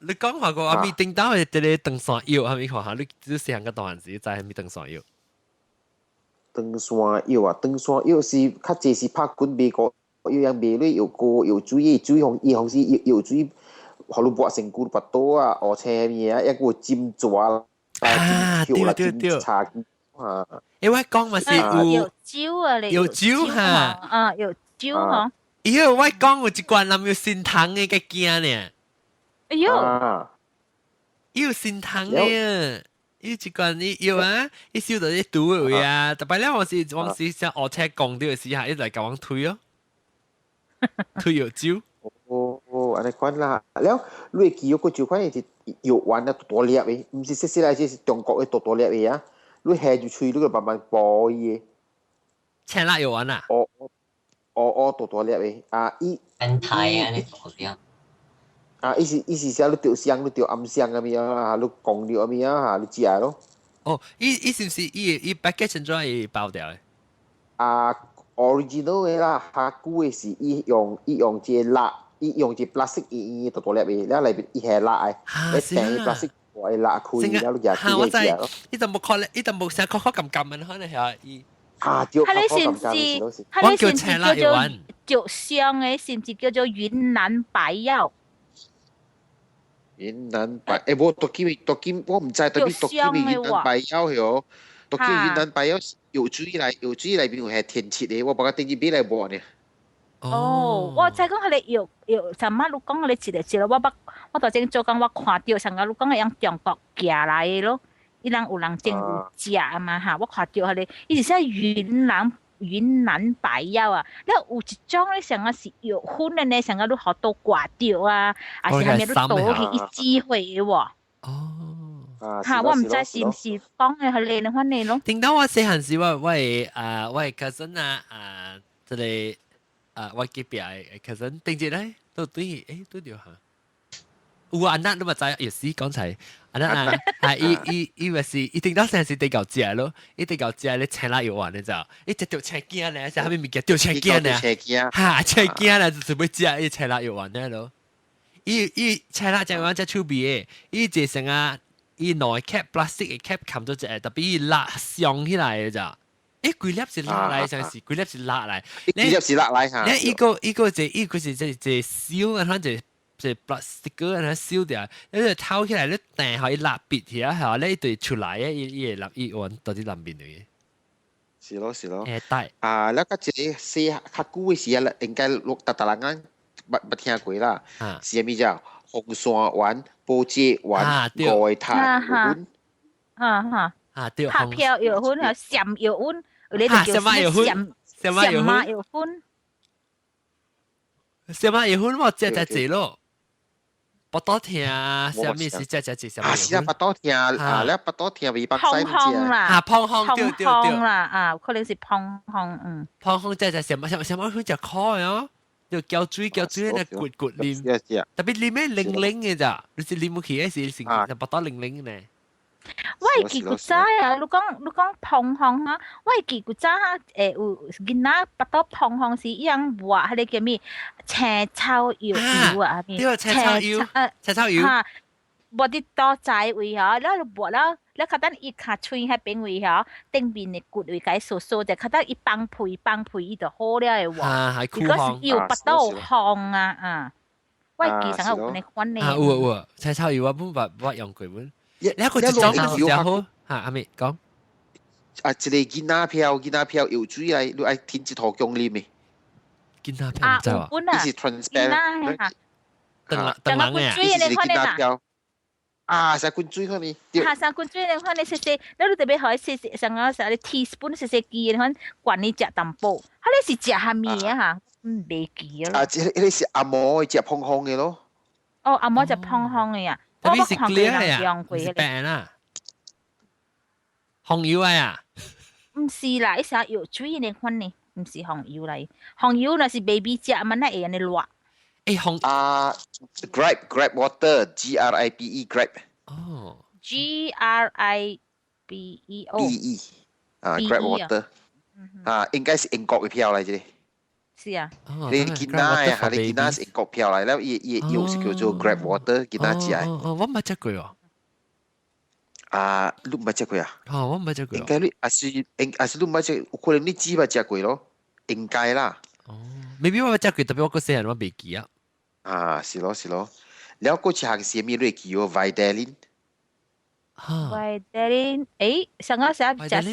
你講話個阿咪叮當係這個登山藥，係咪看下？你你細漢個大漢時知係咪登山藥？登山藥啊，登山藥是較濟是拍滾賣膏，藥樣賣你藥膏、藥水、水方伊方是藥藥水，予你抹身軀腹肚啊、烏青物啊，抑閣有針蛇。啊，對對對，啊，因為講嘛是有藥酒啊，你藥酒哈，啊藥酒嗬。咦，我講有一罐諗有新糖的個驚呢。哎喲，有新糖的，有一罐你有啊，伊收到啲毒的位啊，特別咧我是我是想學車講到的時下，一來共阮推哦，推藥酒。哦哦，按呢款啦，了你會記閣有款是藥丸啊，大大粒的，毋是細細粒，這是中國的大大粒的啊。你下入喙，你就慢慢補伊的。青辣藥丸啊？哦哦哦，大大粒的啊，伊。變態啊！你大粒。啊，伊是伊是啥？你著傷，你著暗傷啊物啊，你講著啊物啊，你食咯。哦，伊伊是毋是伊伊 package 怎會包掉的？啊，original 的啦，較久的是伊用伊用這個蠟。伊用一 plastic 圓圓大大粒的，了內面伊下蠟的，你掟 plastic 會蠟開，了你夾起來食咯。伊就無可能，伊就無啥可可撳撳的可能係伊。啊，對，佢哋甚至，佢哋甚至叫做藥香的，甚至叫做雲南白藥。雲南白，欸，無獨記獨記，我毋知特別獨記雲南白藥喲，獨記雲南白藥藥水內藥水內面有下天漆的，我捌個頂日買來抹呢。哦，我知講彼个藥藥，啥物你講彼個一個一個，我捌我頭前做工我看著，上個你講的用中國寄來的咯，伊人有人種有食啊嘛哈，我看著彼個，伊是寫雲南雲南白藥啊，了有一種咧，上個是藥粉的呢，上個你予刀割著啊，還是啥物你倒去伊指揮的喎。哦，哈，我毋知是毋是講的彼個款的咯。聽到我細漢時，我我的啊，我的 cousin 啊啊，這個。啊，我隔壁的 cousin 頂一咧，都對，欸，對著哈。有啊，那你咪知，有時講齊，啊那啊，係伊伊伊咪是，伊頂到成是地夠食咯，伊地夠食咧青辣藥丸你知道？伊食著青驚咧，食啥物物件著青驚咧，哈，青驚咧就準備食伊青辣藥丸咧咯。伊伊青辣醬丸只趣味的，伊一成啊，伊內 cap plastic 的 cap 冚咗一個，特別伊辣上起來的咋。誒，規粒是辣來，上是規粒是辣來，規粒是辣來嚇。你伊個伊個這伊個是這這燒啊，反正這 plastic 啊，燒掉，你就掏起來，你掟下伊辣別起來，嚇，你對出來嘅，伊伊會立伊完到底南邊嚟。是咯是咯。誒，對。啊，那個一個細較久嘅時啊，應該落逐逐人講捌捌聽過啦。是啥物叫紅山丸、保濟丸、五個塔丸。哈哈。啊對。拍票藥粉啊，鹹藥粉，你就叫鹹鹹馬藥粉。鹹馬藥粉我食食濟咯。腹肚疼，啥物是食食濟啥物？啊是啊，腹肚疼啊，你腹肚疼未北西唔知啊。啊，胖胖對對對啦，啊，可能是胖胖嗯。胖胖食食啥物啥啥物粉食苦的哦，就攪水攪水那骨骨啉，特別啉咩冷冷的咋？你是啉不起的是成腹肚冷冷呢？我會記古早啊，你講胖胖哈，我會記古早哈，誒有囡仔腹肚胖胖時，伊人抹彼個叫咩青草藥油啊，對，青草油，青草油，哈，抹佇肚仔位吼，了就抹了，了較等伊尻喙彼邊位吼，頂面的骨位共伊掃掃者，較等伊放屁放屁，伊就好了的喎。如果是伊有腹肚有風啊啊，我會記上有按呢款呢。啊有啊有啊，青草油我本捌捌用過本。你一個一種就好嚇，阿咪講。啊，一個囡仔票，囡仔票藥水來，你愛添一塗薑啉的。囡仔票唔知啊？伊是 transparent。等等人嘅。伊是囡仔票。啊，三滾水可能。哈，三滾水你看你細細，你你特別好細細，上個啥你 teaspoon 細細支，你看灌你食淡薄，哈你是食蝦米啊哈？嗯，袂記啊。啊，這個這個是阿嬤食胖胖的咯。哦，阿嬤食胖胖的呀。特別是 clear 呀，是白啦，紅油啊？毋是啦，伊是藥水呢款呢，毋是紅油來。紅油若是 baby 食嘛，那會按呢熱。欸，紅啊，gripe gripe water G R I P E gripe。哦。 G R I B E O。 B E 啊，gripe water 啊，應該是英國的票來這個。是啊。你囡仔啊，你囡仔是英國票來，了伊伊藥是叫做 gripe water，囡仔食的。哦，我毋捌食過哦。啊，你毋捌食過啊？哦，我毋捌食過。應該你還是應還是你毋捌食，有可能你只捌食過咯，應該啦。哦，maybe 我捌食過，特別我個細漢我袂記啊。啊，是咯是咯，了閣一項是啥物你會記哦？Vidaline。 Vidaline，誒，上個時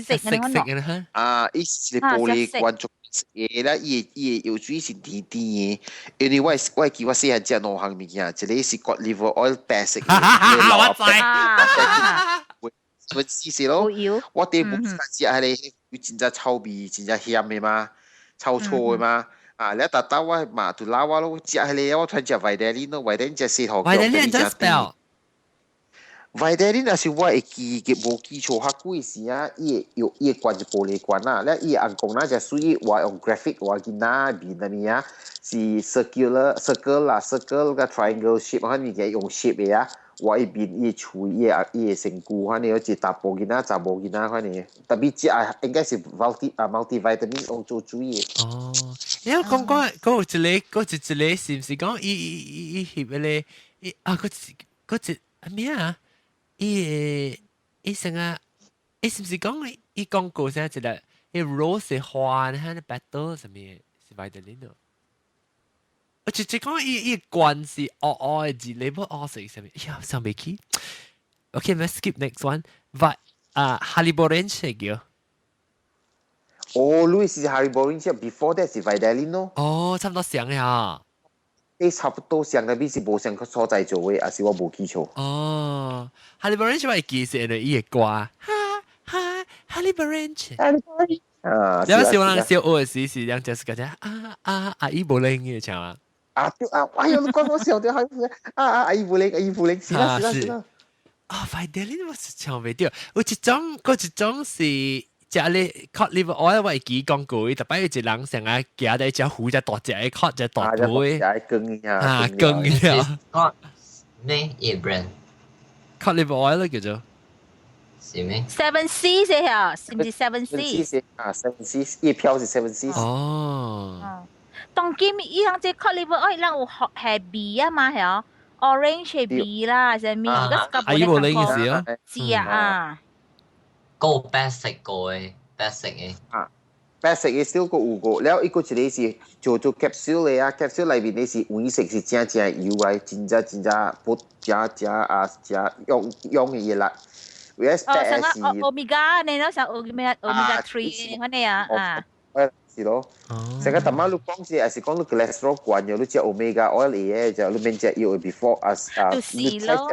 食食嘅呢？啊，伊是個玻璃罐裝的啦，伊的伊的藥水是甜甜的，因為我會記我細漢食兩項物件，一個是 cod liver oil 白色的，我知。我試試咯，我哋冇食彼個，真正臭味，真正鹹的嘛，臭臭的嘛。啊，你特特我嘛就老我咯，食彼個我突然食 Vidaline 咯，Vidaline 食四號。 Vidaline 怎 spell？ Vidaline 若是我會記嘅無記錯，較久時啊，伊個藥伊個罐是玻璃罐啦，了伊個紅公那隻水，我用 graphic 我囡仔面的物啊，是 circular circle 啦，circle 個 triangle shape，反正物件用 shape 的啊，我伊面伊喙伊個伊個身軀，反正有一查甫囡仔、查某囡仔，反正特別食應該是 multi 啊 multivitamin 用做水的。哦，你講講嗰一個嗰一個是毋是講伊伊伊伊翕彼個伊啊嗰嗰一啊咩啊？伊伊成啊，伊是毋是講伊廣告啥一個伊 rose 花，你睇 petal 啥物是 Vidaline 咯？我直接講伊伊罐是黑黑的字，你無黑色啥物？呀，想袂起。Okay，let's skip next one. But 啊，Haliborange 叫。哦，你是 Haliborange，before that 是 Vidaline 咯。哦，差不多像呀。你差不多像那邊是無像所在做的，還是我無記錯？哦，Haliborange 我會記是因為伊的歌，哈哈，Haliborange。啊，有時我人小學時是兩隻是個只啊啊阿姨無靈嘅唱啊。啊對啊，哎呦，你講我笑到，啊啊阿姨無靈，阿姨無靈，是啦是啦是啦。啊，Vidaline 我是唱袂著，有一種，嗰一種是。食咧 cod liver oil 我會記講過，特別有一人成日行在隻虎隻大隻的 cod 隻大肚的，羹啊羹了。 Cod 咩？伊 brand ？Cod liver oil 咧叫做。是咩？ Seven Seas 嘅嚇，是唔是 Seven Seas？啊，Seven Seas，伊票是 Seven Seas。哦。當今伊人這 cod liver oil 人有學係味啊嘛係 orange 係味啦，啥物？啊，伊無呢件事啊。是啊啊。個白色個嘅，白色嘅。啊，白色嘅少個有個，了伊個一個是做做 capsule 的啊，capsule 內面的是黃色是正正油來，真正真正不正正啊正用用的藥力。哦，上個 omega，你攞上 omega omega 3，嗰啲啊啊。是咯，成個淡仔你講是，還是講你 cholesterol 懸咗，你食 omega oil 嘅，就你免食藥 before 啊啊，就是咯。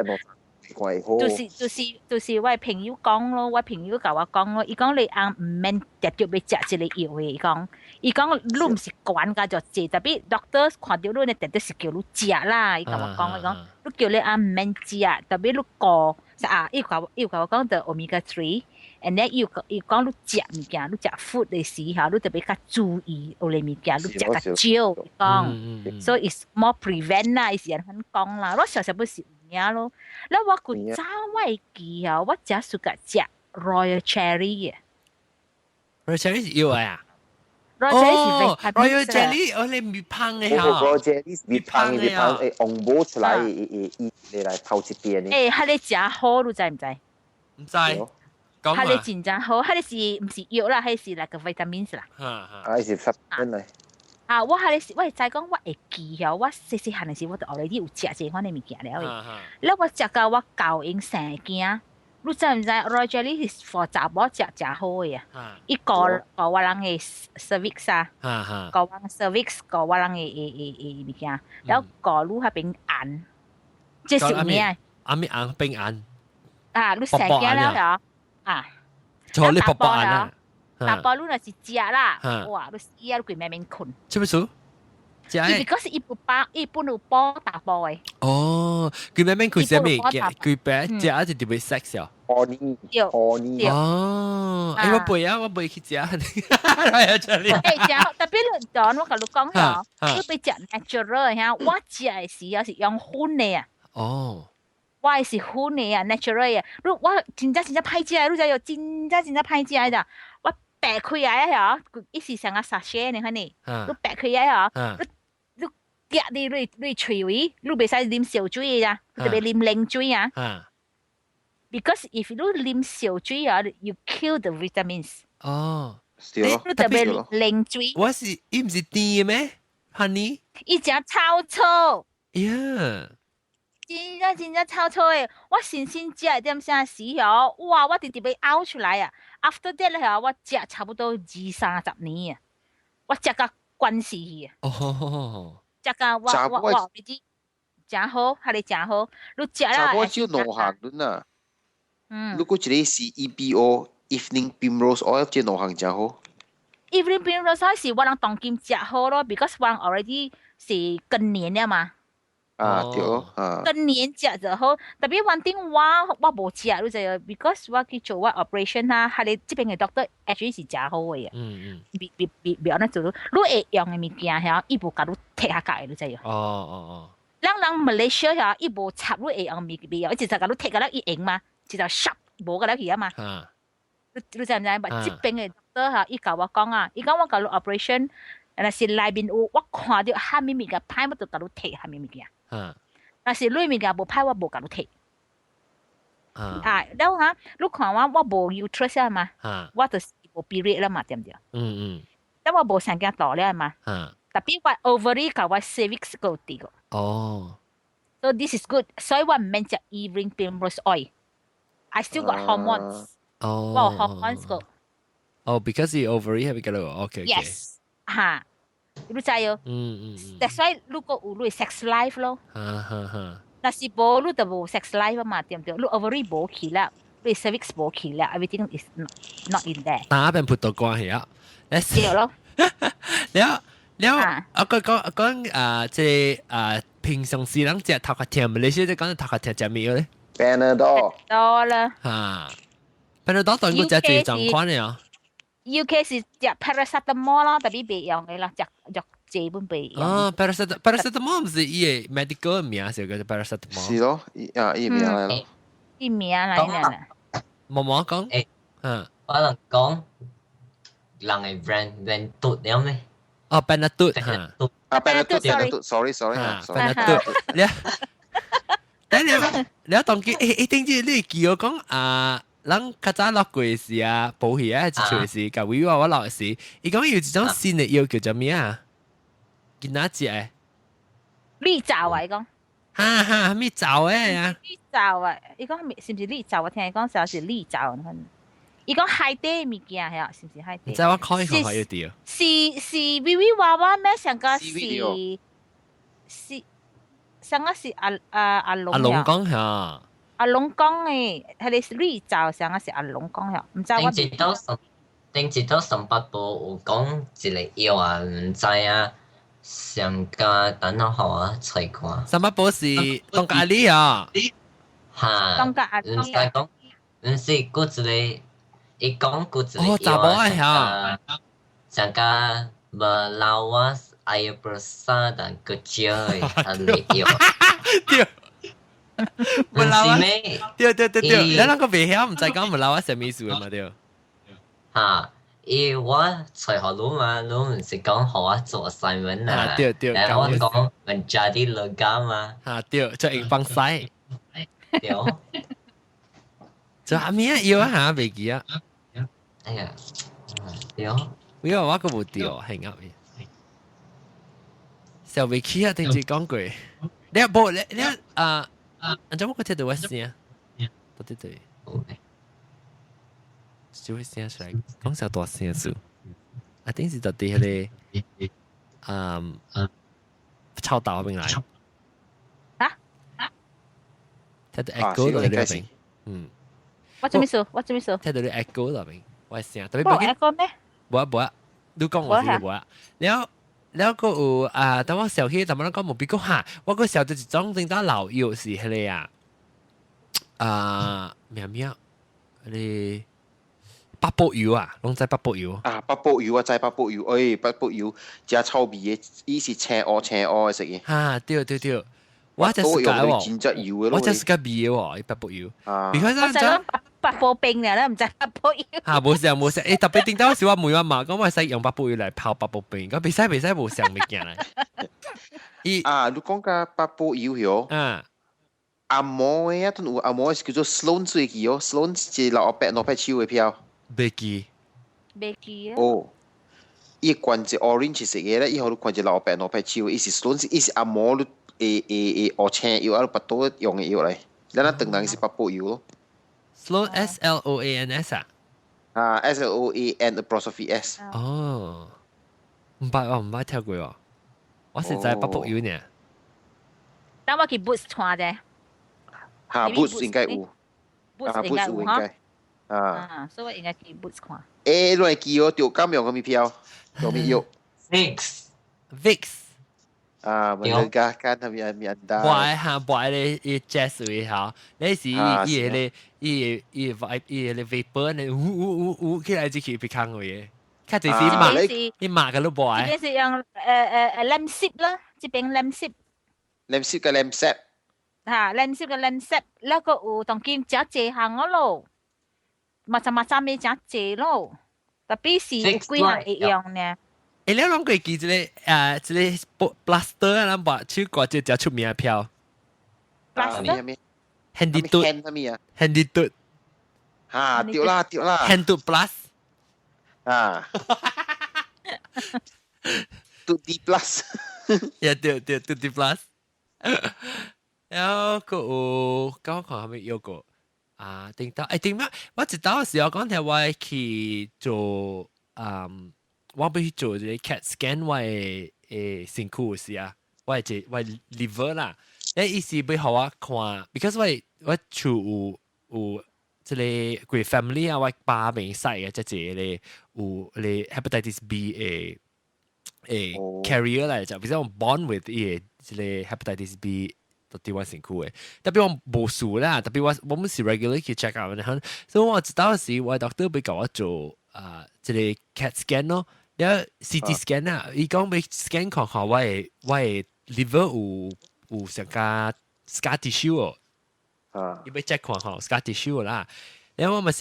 就是我朋友講咯，我朋友共我講咯，伊講你翁毋免直接欲食這個藥的，伊講，伊講你毋是懸甲就濟，特別 doctor 看著你呢，直接是叫你食啦，伊共我講，伊講你叫你翁毋免食，特別你顧啊，伊有共我講著 omega 3，and then 伊講你食物件，你食 food 的時候，你特別較注意有咧物件，你食較少，伊講，所以 it's more prevent 啦，伊是按呢講啦，我常常不是。影咯，แล้ว我古早我會記啊，我食暑個食 royal jelly 嘅。 Royal jelly 是藥啊？Royal jelly 是 Royal jelly，哦你蜜香嘅嚇。 Royal jelly 是蜜香蜜香，誒紅寶出來，伊伊伊來頭一邊的。欸，彼个誠好，你知毋知？毋知。彼个真正好，彼个是毋是藥啦？彼是 like 個 vitamins 啦。啊，是 supplement 嚟。啊！我彼个是，我會知講我會記曉，我細細漢的時，我就 already 有食這款的物件了的。了我食到我舊用生囝，你知毋知？Royal jelly 是 for 查某食誠好的啊！伊顧顧我人的 cervix 啊，顧我 cervix，顧我人的的的物件，了顧你彼邊紅，這是有影。阿咪紅變紅。啊！你生囝了曉啊？錯你薄薄紅啊！查埔你若是食啦，哇！你死啊！你規暝免睏。啥物事？伊 because 伊有包，伊本有包查埔的。哦，規暝免睏啥物？規暝食就特別 sex 哦。哦你，哦你。哦，欸，我袂啊，我袂去食。係啊，這裡。欸，食特別你當我共你講吼，你欲食 natural 嚇，我食的時候是用粉的啊。哦。我的是粉的啊，natural 的。你我真正真正歹食的，你知無？真正真正歹食的，我掰開來啊，伊是像個 sachet 呢，款呢，你掰開來啊，你你夾佇你喙位，你袂使啉燒水的啊，特別啉冷水啊。Because if 你啉燒水啊，you kill the vitamins。哦，你特別冷水。我是伊毋是甜的咩？Honey？伊誠臭臭。 Yeah。真正真正臭臭的，我新鮮食一點啥時候，哇！我直直欲嘔出來啊！After that 咧，我食差不多二三十年啊，我食甲關死去啊！哦，食甲我我我你知，誠好，彼个誠好，你食啦。查某只有兩項輪啊。如果一個是 EPO Evening Primrose Oil，這兩項誠好。 Evening Primrose Oil 是我人當今食好咯，because 我人 already 是更年了嘛。啊對啊。更年食就好，特別one thing 我我無食，你知無？because 我去做我 operation 啊，彼个這邊的 doctor actually 是誠好的啊。別別別別按呢做，你會用的物件遐，伊無共你摕下價的，你知無？哦哦哦。咱人 Malaysia 遐，伊無插你會用物袂用，伊直接共你摕個了伊用嘛，直接 sharp 無個了去啊嘛。你你知毋知？這邊的 doctor 哈，伊共我講啊，伊講我共你 operation，若是內面有我看著啥物物件歹，我就共你摕啥物物件。若是你物件無歹，我無共你摕。啊，了哈，你看我我無 uterus 啊嘛，我就是無 period 啦嘛，對毋對？但我無生囝大了嘛。特別我 ovary 共我 cervix 閣有佇個。哦。 So this is good，所以我毋免食 evening primrose oil。I still got hormones。哦。我有 hormones 個。哦，because the ovary 係咪叫做？OK。 Yes，哈，你知哦？嗯嗯。 That's why 你閣有你 sex life 咯。哈哈哈。若是無，你就無 sex life 嘛，對毋對？你 ovary 無去了，你 cervix 無去了，everything is not in there。打邊葡萄關係啊？對咯。了了，我講講講啊，這啊平常時人食頭殼痛，你先講頭殼痛食咩咧？Panadol。多啦。嚇，Panadol 當個食這狀況嘅啊。 UK 是食 paracetamol 咯，特別袂用的啦，食藥濟本袂用。哦，paracetamol 毋是伊个 medical 名，是叫做 paracetamol。是咯，伊啊伊名來咯。伊名來啦。毛毛講，欸，嗯，我能講人嘅 brand brand 嘟了咩？哦，Panadol 嚇，啊，Panadol sorry sorry 嚇，Panadol，你，等你，你當機，欸，一定知你記我講啊，人較早落過時啊，保險啊，一出時，共威我我落時，伊講有一種新的藥叫做咩啊？囡仔食的。綠藻啊，伊講。哈哈，咩藻的啊？綠藻啊，伊講是毋是綠藻？我聽伊講啥是綠藻，伊講海底物件係啊，是毋是海底？唔知我看一看可以啲。是是微微娃娃咩？上個是是上個是阿阿阿龍。阿龍講嚇。阿龍講的，彼个綠藻上個是阿龍講嚇，毋知我。頂一道上，頂一道上北部有講一个藥啊，毋知啊。上加等下予我揣看。三八寶是東咖喱啊？哈，東咖喱。毋是講，毋是閣一个，伊講閣一個哦，查某的嚇。上加 Melawas air besar dan kecil 的彼个藥。對。毋是咩？對對對對，你兩個袂曉，毋知講 Melawas 啥物意思嘛對？哈。伊我揣予你嘛，你毋是講予我做 assignment 啊？對對，然後我講 menjadi logam 嘛。哈對，做用放屎。對。做啥物啊？藥啊嚇，袂記啊。哎呀，對。因為我個無對，係啱嘅。小袂起啊，頂次講過。你無你你啊？按照我個聽到我聲，對對對。就會聲出來，講小大聲數。啊，頂是到底彼个，嗯，臭豆邊來。啊？聽到 echo 到你那邊，嗯。我做咩事？我做咩事？聽到你 echo 那邊，我聲特別。無 echo 咩？無啊無啊，你講我是無啊。了了個有啊，當我想起，淡薄仔講無比較哈，我閣想到一種頂當老藥是彼个啊，啊，咩咩，彼个。八寶油啊，攏知八寶油。啊，八寶油我知八寶油，哎，八寶油誠臭味的，伊是青烏青烏的色的。哈，對對對，我這是解喎，我這是個味的喎，八寶油。啊，我知講八寶冰咧，毋知八寶油。哈，無相無相，欸，特別頂當時我問我媽講，我會使用八寶油來泡八寶冰，講袂使袂使無相物件來。伊啊，你講甲八寶油喲？啊。紅毛的啊，都有紅毛是叫做 Sloan 水記哦，Sloan 是老白兩百手的票。袂記，袂記啊！哦，伊罐是 orange 色的咧，伊予你看一老白兩百手，伊是 Sloan，伊是紅毛你會會會烏青藥啊，腹肚用的藥來。咱啊當人是八寶油咯。 Sloan S L O A N S 啊？啊，SLOAN apostrophe S。哦，毋捌我毋捌聽過哦，我是知八寶油呢。等我去 Boots 看者。哈，Boots 應該有。 Boots 應該有哈。啊，所以我應該去 Boots 看。欸，你會記哦，著感用啥物票？用物藥？Vicks。 Vicks。啊，melegakan 係咪 anda？播哈播咧，伊 jazz 位吼，你是伊伊个伊伊伊伊个 vapor 呢，嗚嗚嗚嗚起來就去別空位，較濟是抹，伊抹個都播。這邊是用Lemsip 啦，這邊 Lemsip。 Lemsip 個 Lemsip。哈，Lemsip 個 Lemsip，那個有當今誠濟項個咯。macam-macam 的誠濟咯，特別是有幾項會用呢。欸，你攏過記這個啊，這個 plaster 啊，咱把手掛這誠出名的票。 plaster。 Handy 嘟。Handy 嘟。哈，對啦對啦。 Handy plus。啊。嘟 D plus。呀，對對，嘟 D plus。然後閣有，剛看係咪有個？啊，頂到，欸，頂咩？我一道時候講聽我去做，嗯，我欲去做一個 CAT scan 我的身軀時啊，我的我 liver 啦，欸，伊是欲予我看，because 我我厝有有這个規 family 啊，我爸邊使嘅，這一個有個 hepatitis B 的carrier 來就，比如我 born with 伊個這个 hepatitis B。佇我身軀的，特別我無事啦，特別我我們是 regularly 去 check out 的，所以我知道時我 doctor 欲共我做啊這个 CAT scan 咯，了 CT scan 啊，伊講欲 scan 看看我的 liver 有啥個 scar tissue 哦。伊欲 check 看看 scar tissue 啦。了我嘛是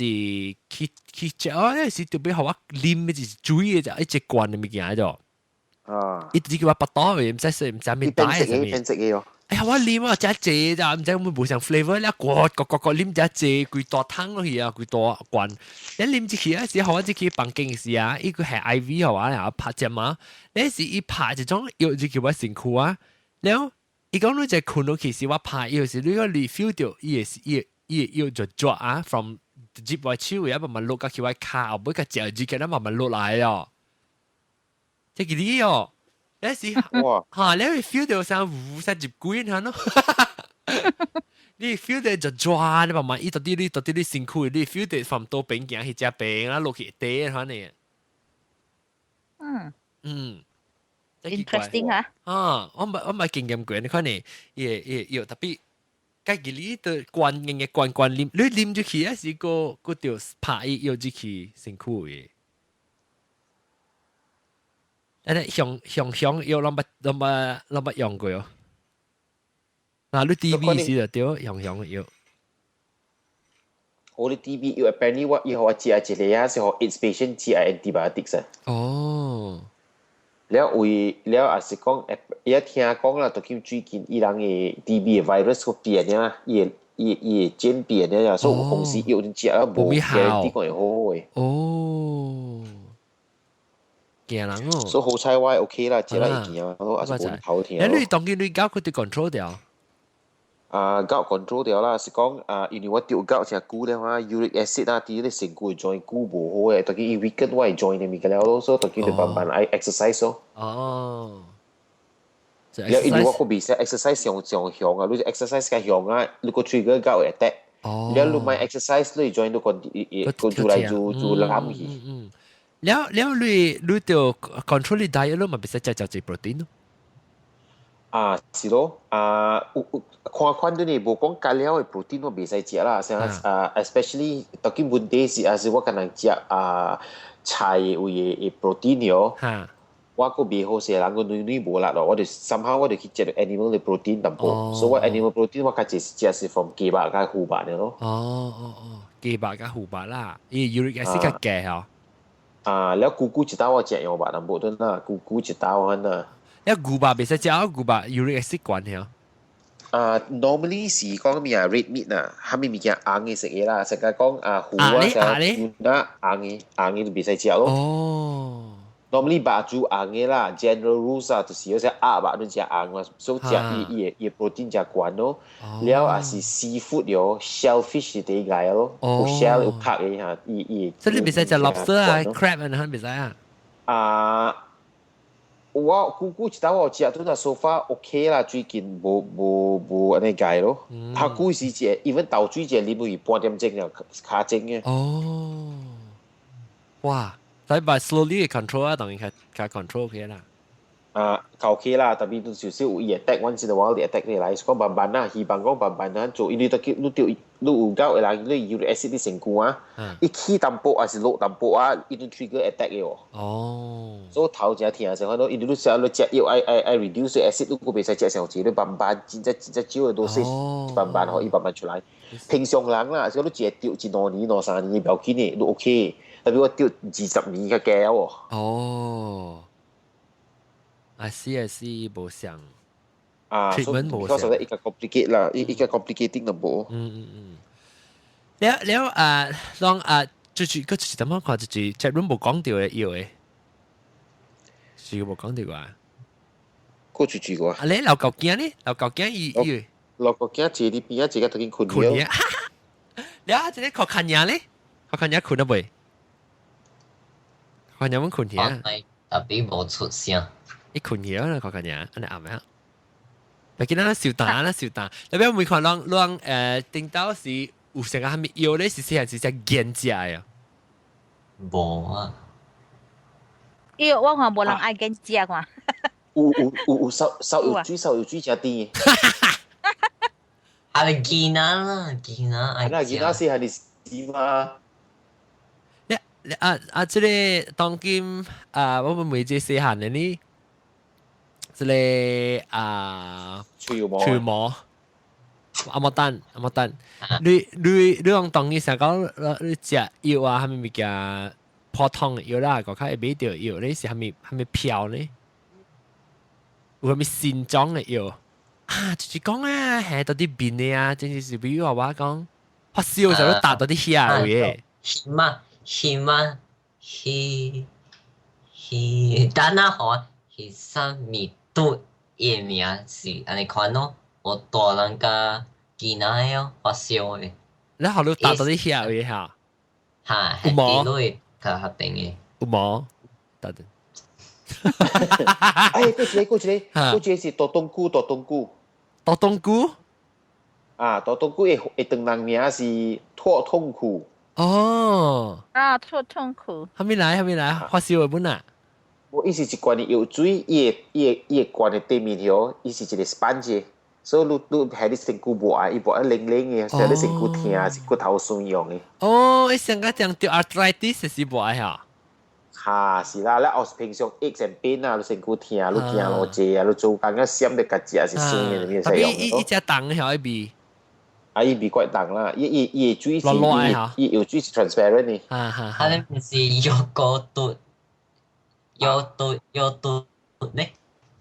去 check 哦，那時特別予我啉的就是水的就一隻罐的物件就。伊直接叫我腹肚的，毋知是毋知咩帶啥物。變色嘅哦。哎呀，我啉啊，食濟咋，毋知會無啥 flavor 了，咕咕咕咕啉食濟，規大湯落去啊，規大罐。你啉入去啊，時候我入去房間時啊，伊個係 IV 予我然後拍針啊，那時伊拍一種藥入去我身軀啊，了伊講你這睏落去時，我拍藥時，你個你 feel 到伊會伊藥就抓啊，from 入我手啊，慢慢落到去我跤後尾個食入去，慢慢落來哦。這個你哦。那時嚇，你會 feel 到像烏啥入鬼下咯，你 feel 到就抓你慢慢，伊到底你身軀，你 feel 到從倒邊行去這邊啊，落去地可能。Interesting 啊！啊，我毋捌經驗過，你看你，伊特別，家己你都關鍵嘅關關啉，你啉入去啊是個個著拍伊藥入去身軀嘅。啊，你香香香藥攏捌用過哦。嗱，你 TB 時就對香香藥。我啲 TB 藥 apparently 我以後我食一個啊，是予 AIDS patient 食 antibiotics 啊。了為了也是講，伊聽講啦，都叫最近伊人的 TB 的 virus 個變啊，伊會漸變啊，所以有公司藥食啊無 guarantee 講會好好的。哦。驚人哦！所以好彩我 OK 啦，食了會驚，我也是無頭疼。你當今你搞佢哋 control 掉？啊，搞 control 掉啦，是講啊，因為我著搞誠久了啊，uric acid 啊，佇咧身軀 joint 久無好的，當今伊 weaken 我的 joint 的物件了咯，所以當今就慢慢愛 exercise 咯。了因為我閣袂使 exercise 上上強啊，你 exercise 較強啊，你閣 trigger 搞會 attack。了你莫 exercise 你 joint 都個個做來做做攬去。了了，你就 control 你 diet 咯，嘛袂使食食濟 protein 咯。啊，是咯，啊，有有看款對你無講加了的 protein 我袂使食啦，像啊，especially 當今問題是，還是我可能食啊菜有的 protein 哦，我閣袂好勢，人個女女無力咯，我就 somehow 我就去食 animal 的 protein 淡薄，所以我 animal protein 我較濟食是 from 雞肉佮魚肉的咯。哦哦哦，雞肉佮魚肉啦，伊 uric acid 較低吼。啊，了久久一道我食羊肉淡薄頓啦，久久一道安那。一牛肉袂使食，牛肉 uric acid 懸吼。啊，normally 是講咩啊？red meat 啊，啥物物件紅的食的啦，成日講啊魚啊，啥牛啊紅的紅的就袂使食咯。Normally 肉煮紅的啦，general rules 啊，就是有些鴨肉攏食紅嘛，所以食伊伊伊 protein 誠懸咯。了也是 seafood 喲，shellfish 是第一個咯，有 shell 有殼的嚇，伊伊。所以你袂使食 lobster 啊，crab 啊，你袂使啊？啊。我久久一道我食，拄則 so far OK 啦，最近無無無按呢解咯。較久時食，even 豆水食啉去半點鐘了，尻鐘嘅。哦，哇！但係 slowly control 啊，當然較較 control 起啦。啊，OK 啦，特別都少少有伊 attack，阮知道我 attack 你來，講慢慢啦，希望講慢慢啊做，因為都你著你有夠的人，你 uric acid 佇身軀啊，伊起淡薄還是落淡薄啊，伊就 trigger attack 的哦。所以頭誠疼，是反正因為你食你食藥愛愛愛 reduce acid，你閣袂使食傷濟，你慢慢真正真正少的 dosage，慢慢予伊慢慢出來。平常人啦，是講你一個著一兩年、兩三年，無要緊的，你 OK。特別我著20年較加哦。哦。I see I see，無像。啊，treatment 無像。伊較 complicate 啦，伊較 complicating 淡薄。了了啊，當啊，就是個就是點樣看，就是 chat room 無講到的藥的，是無講到啊。過住住過。啊，你老狗囝呢？老狗囝伊伊。老狗囝坐佇邊仔，坐甲都緊睏睏了。了，這個確看呢？確看睏了未？確看阮睏去啊。特別無出聲。伊睏去啊！確看按呢暗暝。但見咱小膽啦，小膽。特別每看人人頂到是有成個啥物藥咧，是細漢時食堅食的啊。無啊。藥我看無人愛堅食看。有有有有燒燒藥水，燒藥水誠甜。啊，你囡仔啦，囡仔愛食。那囡仔細漢時嘛。啊啊！這個當今啊，我們每隻細漢的呢，這個啊，喙毛，喙毛，阿莫等，阿莫等，你講當今成講你食藥啊，啥物物件普通的藥啦，閣較會買著藥，你是啥物啥物票呢？有啥物新種的藥啊？就是講啊，係到啲面的啊，真是比如話我講發燒時候打到啲遐位。是嘛？是嘛？是是，等下吼，是啥物毒？伊的名是按呢款咯，有大人佮囡仔哦，發燒的。你後你打到啲遐位嚇？哈，有無？係較較定的。有無？等等。哎，過一個，過一個，過一個是大冬菇，大冬菇。大冬菇？啊，大冬菇會會當人名是脫痛苦。哦，啊，脫痛苦。後面來，後面來，發燒的本啊？我伊是一罐的藥水，伊的罐的底面吼，伊是一個 sponge，所以你係你身軀抹啊，伊抹啊冷冷的，所以你身軀疼是骨頭酸用的。哦，伊上個講著 arthritis 是無愛哈？哈，是啦，你後平常 aches and pain 啊，你身軀疼，你行路濟啊，你做工啊，閃得家食是酸的，你使用。伊伊只重曉伊味。啊，伊味怪重啦，伊的水是伊藥水是 transparent 的。啊哈，啊，你毋是藥膏毒，藥毒藥毒呢？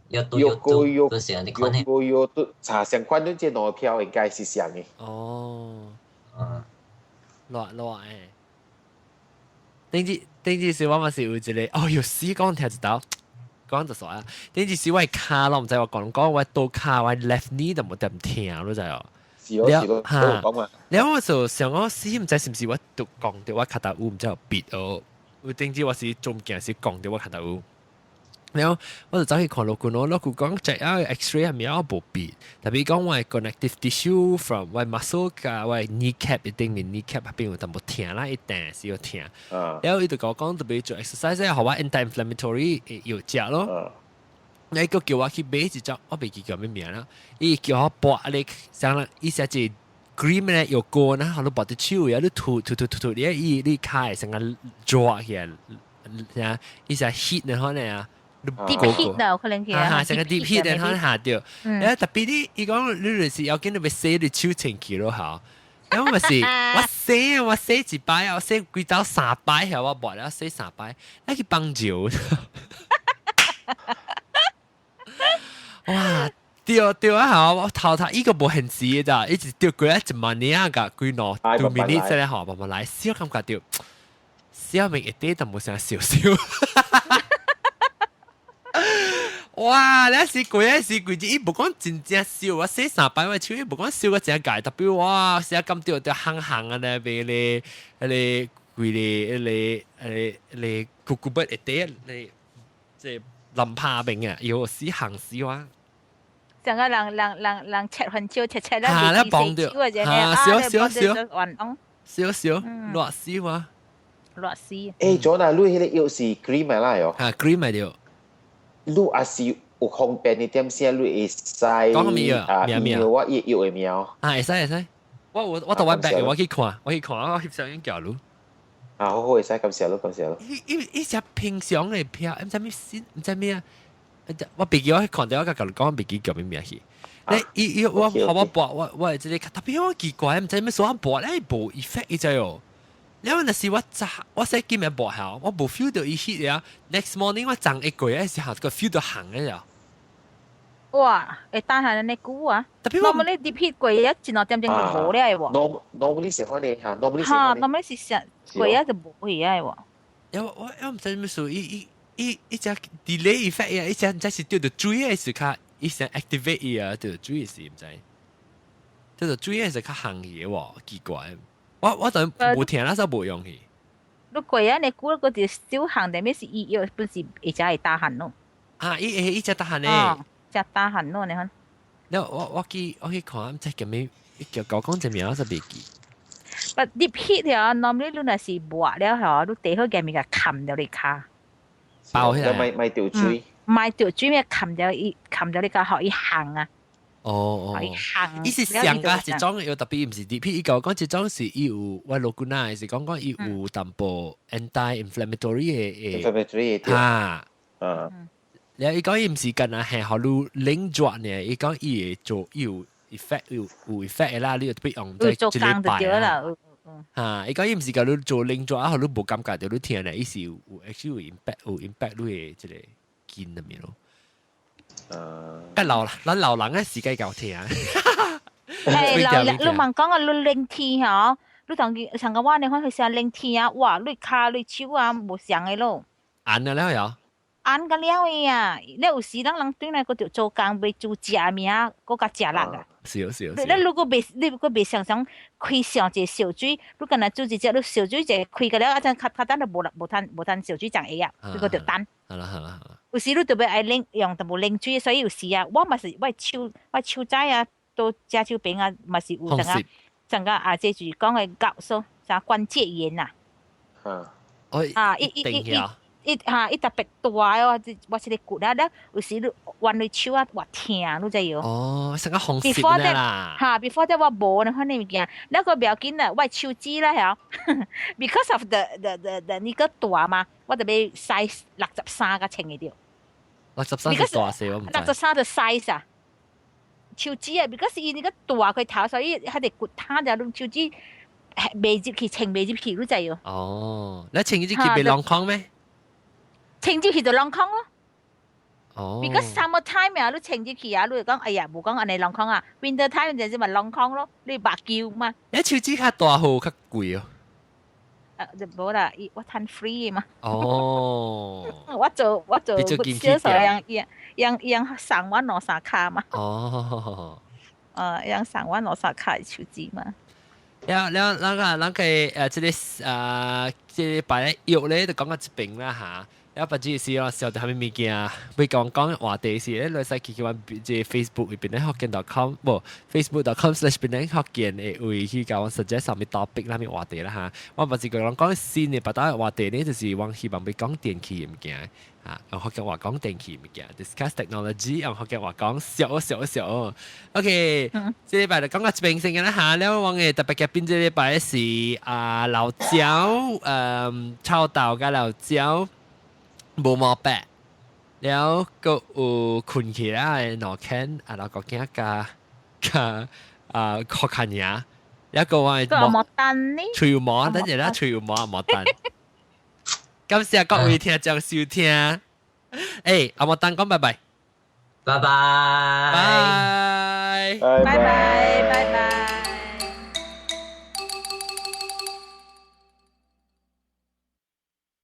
藥毒藥毒，就是按呢款的。藥膏藥毒，查相款，恁這兩票應該是像的。哦，熱熱誒。頂次頂次時我嘛是有一個，哦喲死講聽一道，講就煞啊。頂次時我的跤咯，毋知我講講我倒跤，我 left knee 都無點疼，你知哦？是咯是咯，講啊。了我就想講死毋知是毋是我拄講著我跤頭有毋知有別哦。有頂次我是做物件時講著我跤頭有。然後我就走去看老君咯，老君講 check 啊 X-ray 係咪啊無別，特別講我 connective tissue from 我 muscle 加我 kneecap 一定面 kneecap 入邊有淡薄疼啦，一定是有疼。然後伊就共我講特別做 exercise，予我 anti-inflammatory 藥食咯。你個叫我去買一隻，我袂記叫咩名啦。伊叫我抹咧，像伊寫一 cream 咧藥膏啦，予你抹佇手，啊你塗塗塗塗塗，你伊你跤會成個熱起來，啥伊寫 heat 然後呢啊。 deep heat 啊，可能佢啊，成個 deep heat 然後下掉。誒特別你伊講你就是要緊你欲洗你手清氣咯，嚇。因為是我洗我洗一擺，我洗幾走三擺，嚇我抹了洗三擺，那去幫手。哇！對對啊，嚇！我頭頭伊個無現時的咋，一直對過一萬年啊，個幾兩 2 minutes 咧，嚇，慢慢來，小感覺到，小明一啲都無啥笑笑。哇！你是過一時鬼子，伊無講真正燒，我洗三擺我手，伊無講燒個真解，特別哇，成感覺到行行啊咧，邊咧，迄個規個迄個迄個迄個骨骨骨一塊咧，這林拍邊啊，有死行死哇！上個人人人人切番椒切切啦，嚇，你綁著，嚇，少少少，少少，熱死哇！熱死！欸，左那你彼個藥是 cream 來哦？嚇，cream 來著。你也是有方便的點聲，你會使講咩啊？名名我藥藥的名。啊，會使會使。我我我到我 back 我去看，我去看，我翕相影寄你。啊，好好會使，感謝你，感謝你。伊伊伊只平常的票，毋知咩先，毋知咩啊？我袂記我去看著我共你講，袂記叫咩名去。你伊伊我我撥我我這個特別我奇怪，毋知咩所撥咧無 effect 伊知哦。了若是我早我洗今日抹下，我無 feel 到伊 heat 啊。Next morning 我撞一過的時候，個 feel 到紅的了。哇！會等下呢久啊？特別我們你 deep heat 過一一兩點鐘就無了的喎。 normally 是可能嚇，normally 是嚇，normally 是上過一就無去啊喎。因為我我毋知咩事，伊伊伊伊只 delay effect 啊，伊只毋知是對著水的時較，伊想 activate 伊啊，對著水的時毋知，對著水的時較紅去的喎，奇怪。我我就無聽，那時候無用去。你過啊，你估嗰條小行定咩是醫藥，本是會只會打鼾咯。啊，伊會伊只打鼾呢？只打鼾咯，你看。你我我去我去看，毋知叫咩，叫狗講這名我就袂記。 But deep heat 啊，normally 你若是抹了吼，你地好嘅物件冚掉你跤。包起來。莫莫著水。莫著水咩冚掉伊，冚掉你跤，予伊烘啊。哦哦，伊是上個一種有特別，毋是 DP，伊講講一種是伊有我老君啊，是講講伊有淡薄 anti-inflammatory 嘅 inflammatory 嚇，嗯，然後伊講伊毋是干焦係予你冷熱呢，伊講伊會做伊有 effect 有有 effect 的啦，你特別用在一禮拜啦。嚇，伊講伊毋是共你做冷熱啊，予你無感覺著你疼呢，伊是有 actually 有 impact 有 impact 你的這個筋入面咯。誒，老啦，咱老人嘅時間夠疼。誒，老你問講啊，你冷天嗬，你同佢上個話你看佢成冷天啊，哇，你跤你手啊無相的咯。按了了有。按個了的啊，你有時咱人轉來閣著做工欲煮食物啊，閣較食力啊。是哦是哦。你如果袂，你如果袂想想開上一個燒水，你干焦煮一隻，你燒水一個開個了，啊陣較較等就無無趁無趁燒水層下啊，你閣著等。好啦好啦好啦。有時你特別愛冷用淡薄冷水，所以有時啊，我嘛是我手我手指啊，都食手邊啊，嘛是有陣啊，陣個啊，這就是講的咳嗽，啥關節炎啊。啊，伊伊伊伊伊嚇伊特別大哦，我這個骨啊，了有時你彎你手啊，偌疼，你知無？哦，成個紅色啦。嚇，before that 我無呢款物件，那個不要緊啦，我手指啦嚇，because of the 呢個大嘛，我就買 size 63個穿會著。 63是大細，我毋知。 63的 size 啊，手指啊，because 伊呢個大塊頭，所以佢哋骨攤就你手指袂入去，穿袂入去，你知無？哦，你穿入去袂攏空咩？穿入去就攏空咯。哦。 Because summer time 啊，你穿入去啊，你會講哎呀，無講按呢攏空啊。Winter time 就是咪攏空咯，你目球嘛。你手指較大號較貴哦。啊，就無啦，伊我趁 free 嘛。哦。我做銷售，樣樣樣樣送我兩三卡嘛。哦。啊，樣送我兩三卡手指嘛。了了，咱個咱個這個啊，這個擺藥咧，就講到這邊啦嚇。了，別只是我曉得啥物物件，欲講講話題是咧，你使去去阮這 Facebook 檳城福建 .com，無 Facebook.com/檳城福建的位去共我 suggest 啥物 topic 啥物話題啦嚇。我毋是講講新的，別當話題呢，就是我希望欲講電器物件啊，用福建話講電器物件，discuss technology 用福建話講笑笑笑。OK，這禮拜就講到這邊先啦嚇。了，我的特別嘉賓這禮拜是啊老椒，臭豆佮老椒。無毛白，了閣有睏去啦，兩間啊老個囝佮佮啊確看爾，一個我係莫丹呢？喙有毛，等陣啦，喙有毛莫丹。感謝各位聽眾收聽。欸，阿莫丹講拜拜，拜拜，拜拜拜拜。